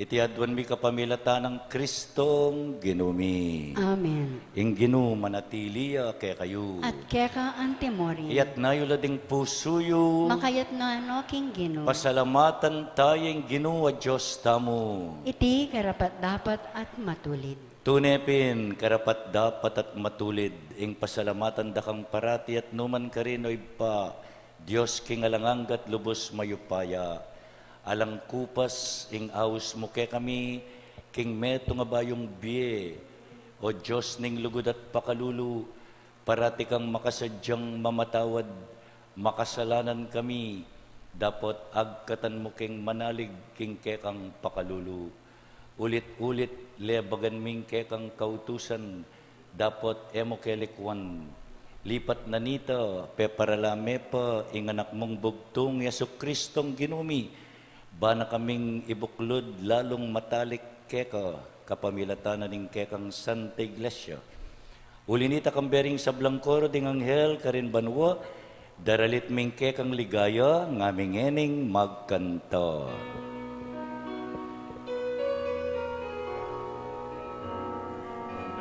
Iti aduan mi kapamilatan nang Kristong Ginu mi. Amen. Ing Ginu manatili ya kekayu. At keka antimori. Iyatna yu la ding pusu yu. Makayatna no king Ginu. Pasalamatan taya ing Ginu a Dios tamu. Iti karapat-dapat at matulid. Tune pin karapat-dapat at matulid ing pasalamatan da kang parati at numan karin, o Ibpa, Dios king alang angga at lubus mayupaya. Alang kupas ing aus mu kekami king metung a bayung bie, o Dios ning lugud at pakalulu, Parati kang makasadyang mamatawad, makasalanan kami, dapot agkatan mu keng manalig king kekang pakalulu. Ulit-ulit, lebagan mi ing kekang kautusan, dapot e mu ke likuan. Lipat na nita, peparala me pa ing Anak mung bugtung, Jesucristong Ginu mi, ba na kaming ibuklud lalung matalik keka, kapamilatan na ning kekang Santa Iglesia. Uli nita, kambe ring sablang koro ding anghel karin banua, daralit mi ing kekang ligaya, ngaming ngening magkanta.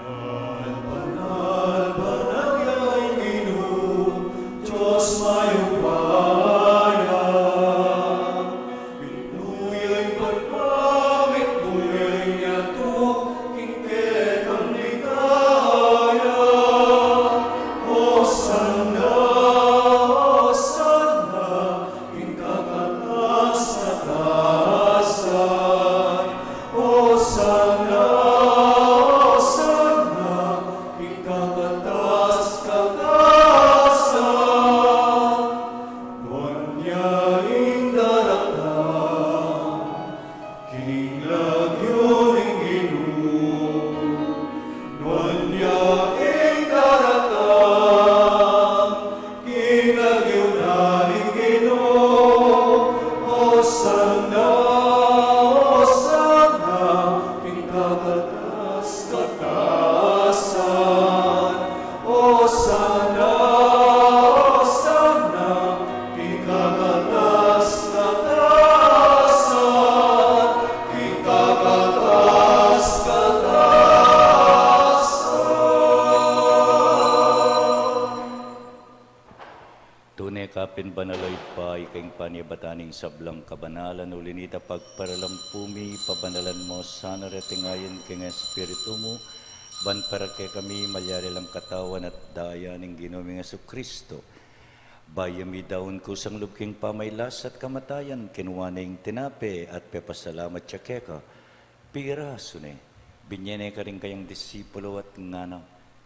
Banal, banal, banal ya ing Ginu, Dios mayupaya. Binuya ing pagpamit, buya ing yatu, king kekang ligaya. Hosanna, Hosanna, king kakatas-katasan. Hosanna, Hosanna, king kakatas-katasan. Nuan ya ing daratang king lagyu ning Ginu. Nuan ya ing daratang king lagyu na ning Ginu. Hosanna, Hosanna, king kakatas-katasan. Hosanna, Hosanna, king kakatas-katasan, king kakatas-katasan. Tune ka pin banal, O Ibpa, ika ing panibatan ning sablang kabanalan, uli nita pagparalampu mi, pabanalan mu sana reting ayin king Espiritu mu, ban para kekami malyari lang katawan at daya ning Ginu ming Jesucristo. Bayu mi daun kusang lub king pamailas at kamatayan, kinua ne ing tinape at pepasalamat ya keka, pirasu ne, binye ne karing kayang disipulo at ngana,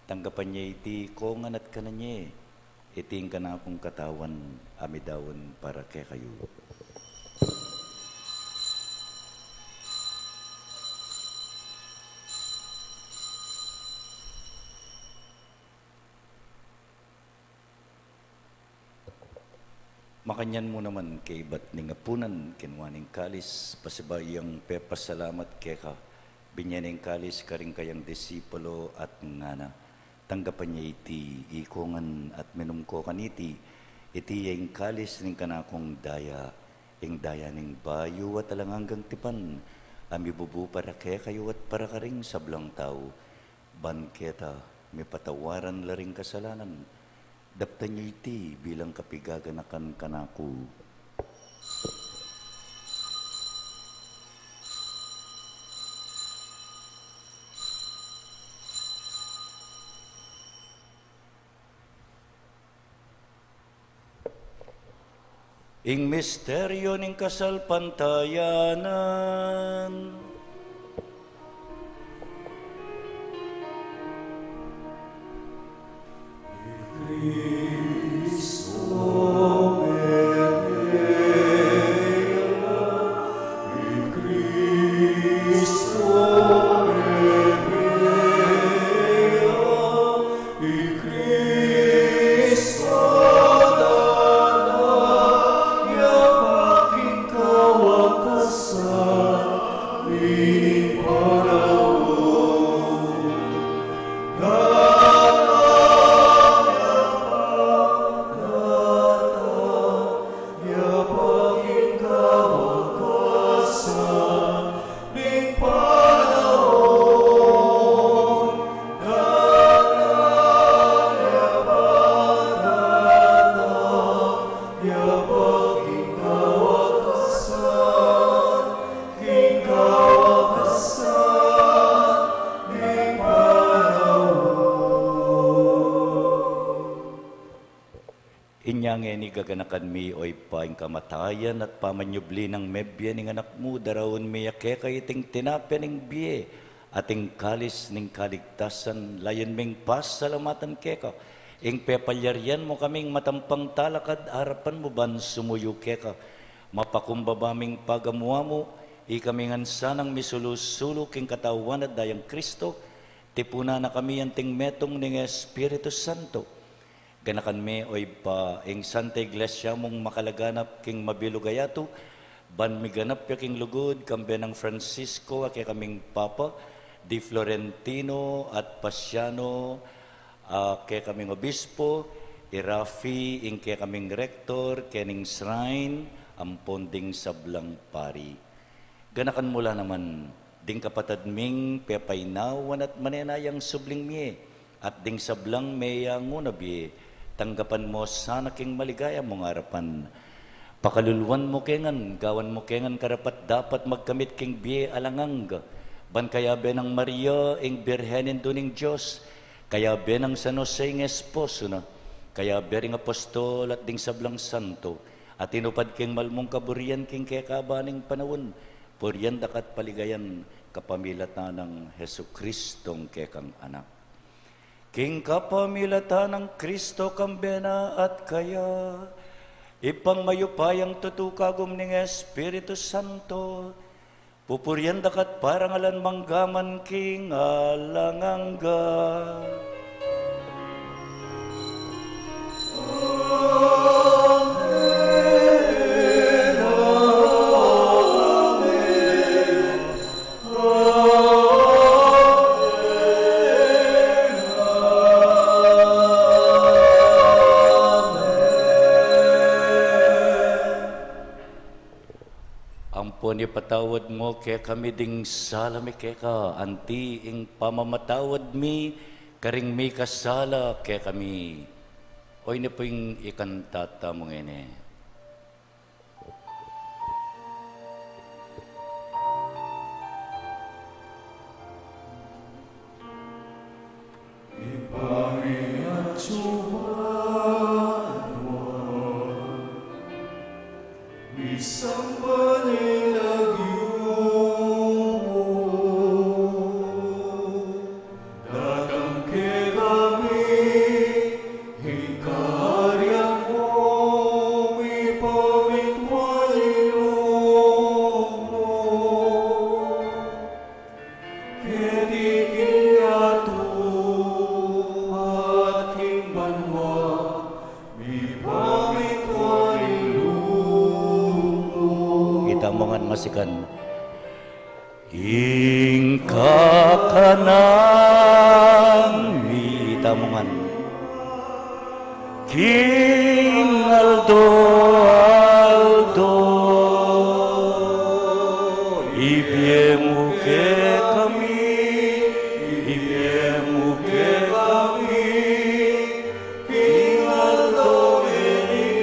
tanggapan ye iti ikongan at kanan ye, iti ing kanakung katawan a midaun para kekayu. Makanyan mu naman kaibat ning apunan, kinua ne ing kalis, pasibayu yang pepasalamat keka, binye ne ing kalis karing kayang disipulo at ngana, tanggapan ye iti ikongan at minum ko kaniti, iti ya ing kalis ning kanakung daya, ing daya ning bayu at alang anggang tipan, a mibubu para kekayu at para karing sablang tau, ban keta mipatawaran la ring kasalanan. Daptan yu iti bilang kapigaganakan kanaku. Ing misteryu ning kasalpantayanan. I Kristu datang ya pa king kawakasan ning panaun. Datang ya pa, datang ya pa king kawakasan ning panaun. Datang ya pa, datang ya pa king kawakasan, king kawakasan ning panaun. Inya ngeni gaganakan mi, O Ibpa, ing kamatayan at pamanyubli nang mebie ning Anak mu, daraun mi ya keka iting tinape ning bie at ing kalis ning kaligtasan, layun ming pasalamatan keka Ing pepalyarian mu kaming matampang talakad arapan mu ban sumuyu keka. Mapakumbaba ming pagamu-amu, ikami ngan sanang misulu-sulu king katawan at dayang Kristo, tipunan na kami anting metung ning Espiritu Santo. Ganakan me, o Ibpa, ing Santa Iglesia mung makalaganap king mabilug a yatu, ban miganap ya king lugud, kambe nang Francisco, a kekaming Papa, di Florentino at Pasiano, a kekaming Obispo, i Rafi, ing kekaming Rektor, kening Shrine, ampon ding sablang pari. Ganakan mu la naman ding kapatad ming pepainawan at manenayang subling mie, at ding sablang meyangu na bie, tanggapan mu sana king maligaya mung arapan. Pakaluluan mu ke ngan, gawan mu ke ngan karapat-dapat magkamit king bie alang angga, ban kayabe nang Maria, ing Birhen Indu ning Dios, kayabe nang San Jose, ing esposo na, kayabe ring apostol at ding sablang santo, a tinupad king mal mung kaburian king kekaban ning panaun, purian da ka at paligayan kapamilatan nang Jesucristong kekang Anak. King kapamilatan nang Kristo, kambe na at kaya, Ibpang mayupayang tutu, kagum ning Espiritu Santo, pupurian da ka at parangalan mangga man king alang angga. Ampon ipatawad mu kekami ding sala mi keka, anti ing pamamatawad mi karing mikasala kekami. O ini pu ing ikanta tamu ngeni. Ibpa mi atsu ka banua, misamban ya ing lagyu mu, datang kekami ing kayarian mu, mipamintuan ing lub mu keti king yatu at king banua, mipamintuan ing lub mu. Itamu ngan masikan. Ing kakanan mi, itamu ngan, king aldo-aldo, ibie mu kekami, ibie mu kekami, king aldo ngeni.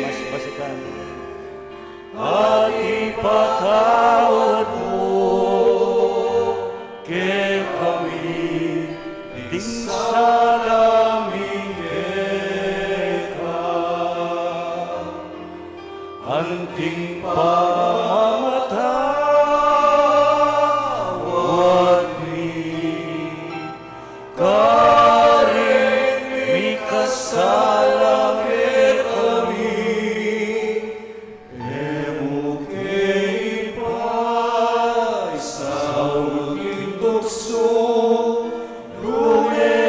Mas masikan. At ipatawad mu kekami ding sala mi keka, anting pamamatawad mi karing mikasala kekami. E mu ke ipaisaul king tuksu, nune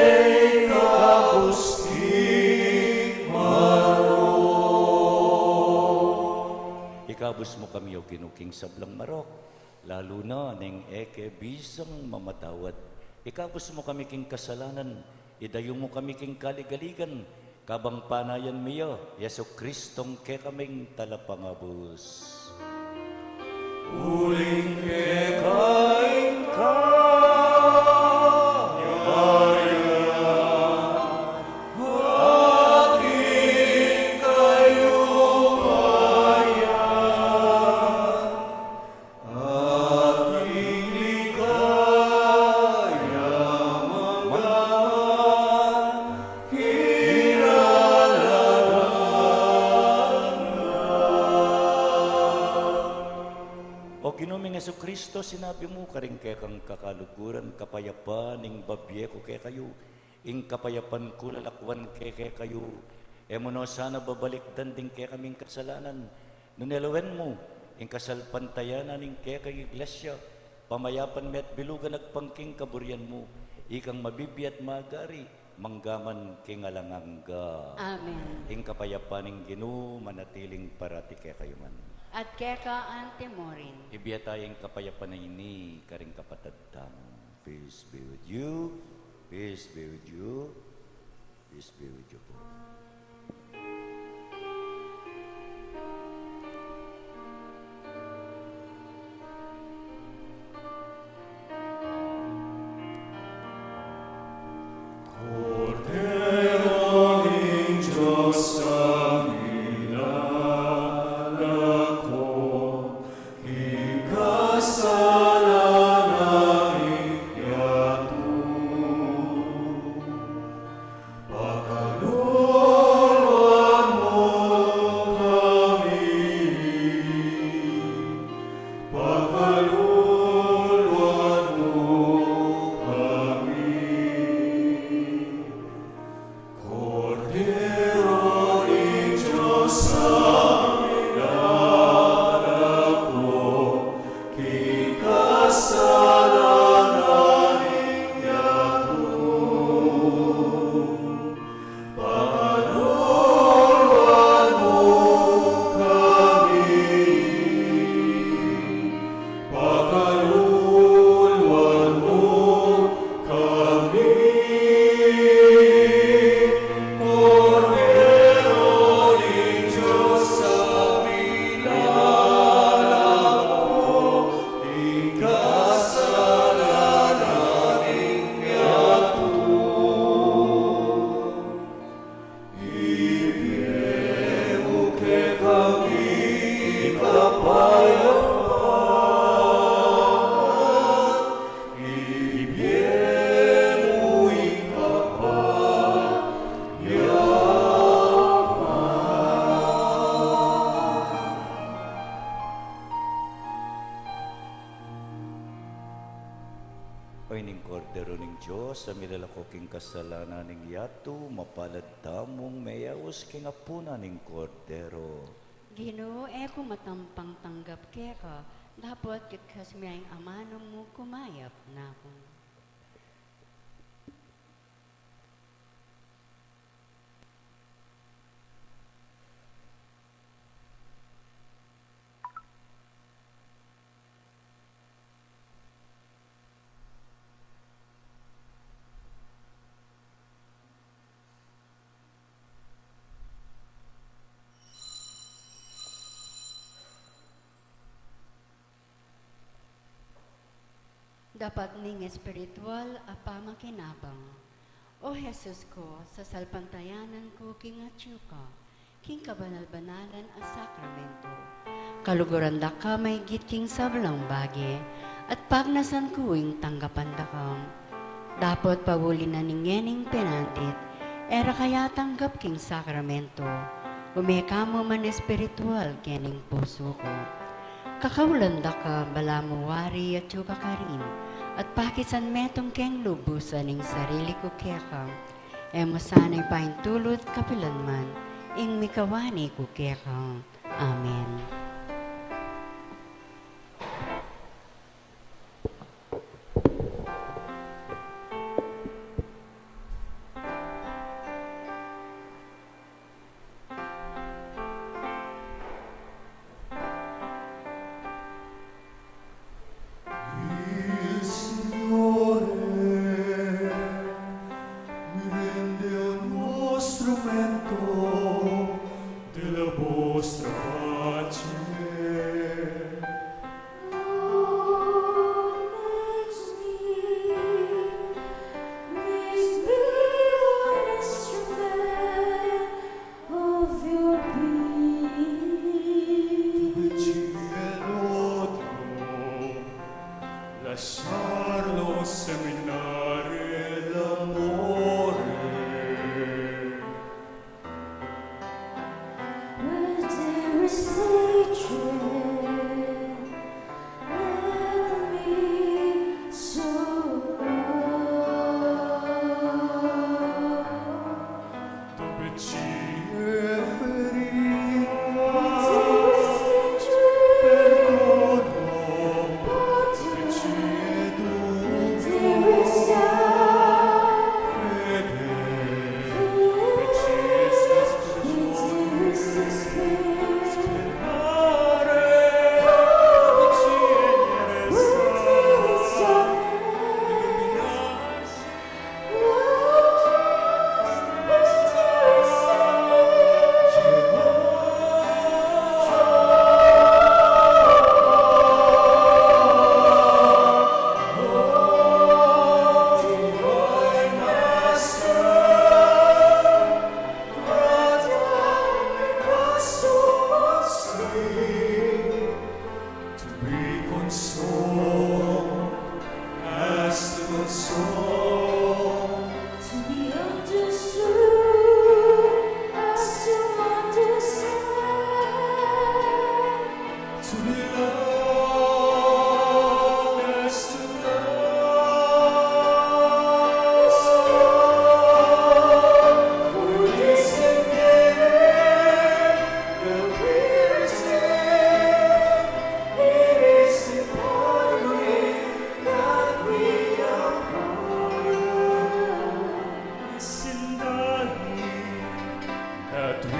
ikabus king marok. Ikabus mu kami, O Ginu, king sablang marok, lalu na ning e ke bisang mamatawad. Ikabus mu kami king kasalanan, idayu mu kami king kaligaligan, kabang panayan mi ya i Jesucristong kekaming Talapangabus. Uling keka ing kayarian, at ing kayupayan, at ing ligaya mangga man king alang angga. O Ginu ming Jesucristo, sinabi mu karing kekang kakaluguran, kapayapan ing babie ku kekayu, Ing kapayapan ku lalakwan ke kekayu, e mu no sana babalikdan ding kekaming kasalanan, nune lawen mu ing kasalpantayanan ning kekang Iglesia, pamayapan me at bilugan agpang king kaburian mu, ikang mabibie at magari, mangga man king alang angga. Amen. Ing kapayapan ning Ginu manatiling parati kekayu ngan. At keka antimurin. Ibie taya ing kapayapan a ini karing kapatad tamu. Peace be with you. Peace be with you. Peace be with you po. Kordero ning Dios, a milalako king kasalanan ning yatu. Pakaluluan mu kami, pakaluluan mu kami. Kordero ning Dios, a milalako king kasalanan ning yatu. Pakaluluan mu kami, pakaluluan mu kami, Kordero ning Dios, a milalako king kasalanan ning yatu. Ibie mu kekami ing kapayapan, ibie mu ing kapayapan. O ining Kordero ning Dios, a milalako king kasalanan ning yatu, mapalad tamung meyaus king apunan ning Kordero. Ginu, e ku matampang tanggap keka, dapot ikasmu ya ing amanung mu, kumayap na ku. Dapat ning espiritual a pamakinabang. O Jesus ku, sasalpantayanan ku king atyu ka, king kabanal-banalan a sakramento. Kaluguran da ka maigit king sablang bage, at pagnasan ku ing tanggapan da ka. Dapot pauli na ning ngening penandit, e ra ka ya tanggap king sakramento, ume ka mu man espiritual kening pusu ku. Kakaulan da ka, balamu wari atyu ka karin, at pakisan metung keng lubusan ing sarili ku keka. E mu sana ipaintulut kapilan man ing mikawani ku keka. Amen. Il Signore mi rende uno strumento della vostra pace. Lord makes me, makes me an instrument of your peace. Dove ci è l'odio, lasciarlo seminare l'amore. Where there is hatred, let me sow love.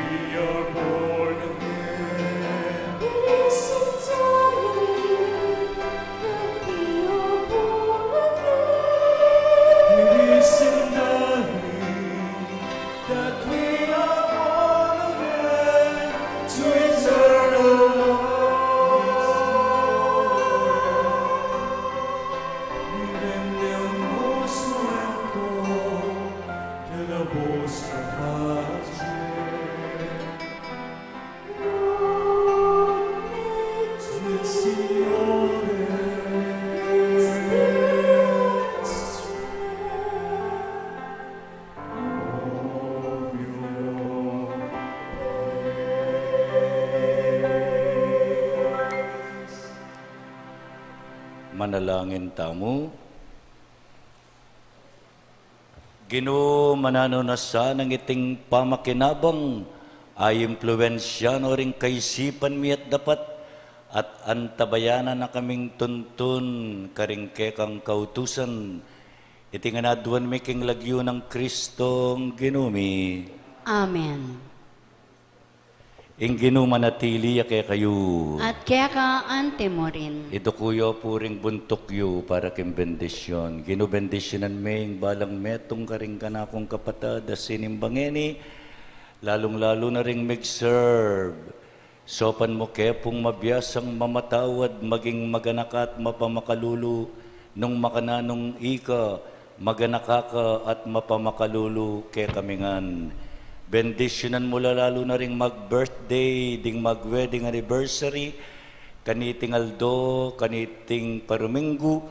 We are born again. This is our name, that we are born again. It is in thy name that we are born again to eternal life. Mirem deum mosu encor, de la bostra pace. Signore, manalangin tamu. Ginu, mananu na sanang iting pamakinabang a impluensya no ring kaisipan mi at dapat, at antabayanan na kaming tuntun karing kekang kautusan. Iti ngan aduan mi king lagyu nang Kristong Ginu mi. Amen. Ing Ginu manatili ya kekayu. At keka anti mu rin. Iduku yu pu ring buntuk yu para king bendisyun. Ginu, bendisyunan me ing balang metung karing kanakung kapatad a sinimba ngeni, lalung-lalu na ring mig-serve. Saupan mu ke pung mabiasang mamatawad, maging maganaka at mapamakalulu, nung makananu ika, maganaka ka at mapamakalulu kekami ngan. Bendisyunan mu la lalu na ring mag-birthday, ding mag-wedding anniversary, kaniting aldo, kaniting paruminggu,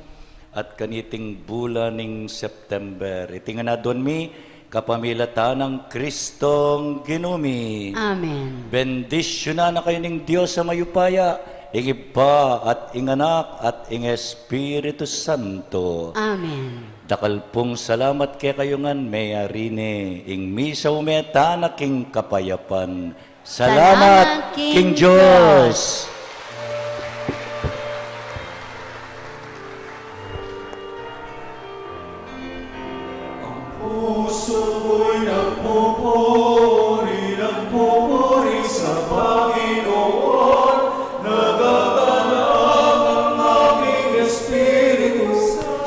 at kaniting bulan ning September. Iti ngan aduan mi, kapamilatan nang Kristong Ginu mi. Amen. Bendisyunan na kayu ning Dios a mayupaya, ing Ibpa at ing Anak at ing Espiritu Santo. Amen. Dakal pung salamat kekayu ngan, meyari ne ing misa, ume tana king kapayapan. Salamat king Dios. Ang puso ko'y nagpupuri, nagpupuri sa Panginoon, nagaganap ang aking espiritu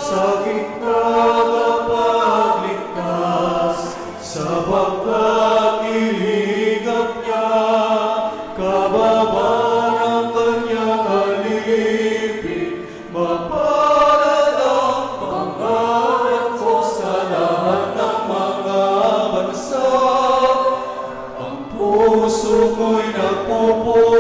sa aking tagapagligtas, sapagkat nilikha niya kababa ng kanyang alipin. Mapalad ang pangalan ko sa lahat ng mga bansa. Ang puso ko'y nagpupuri.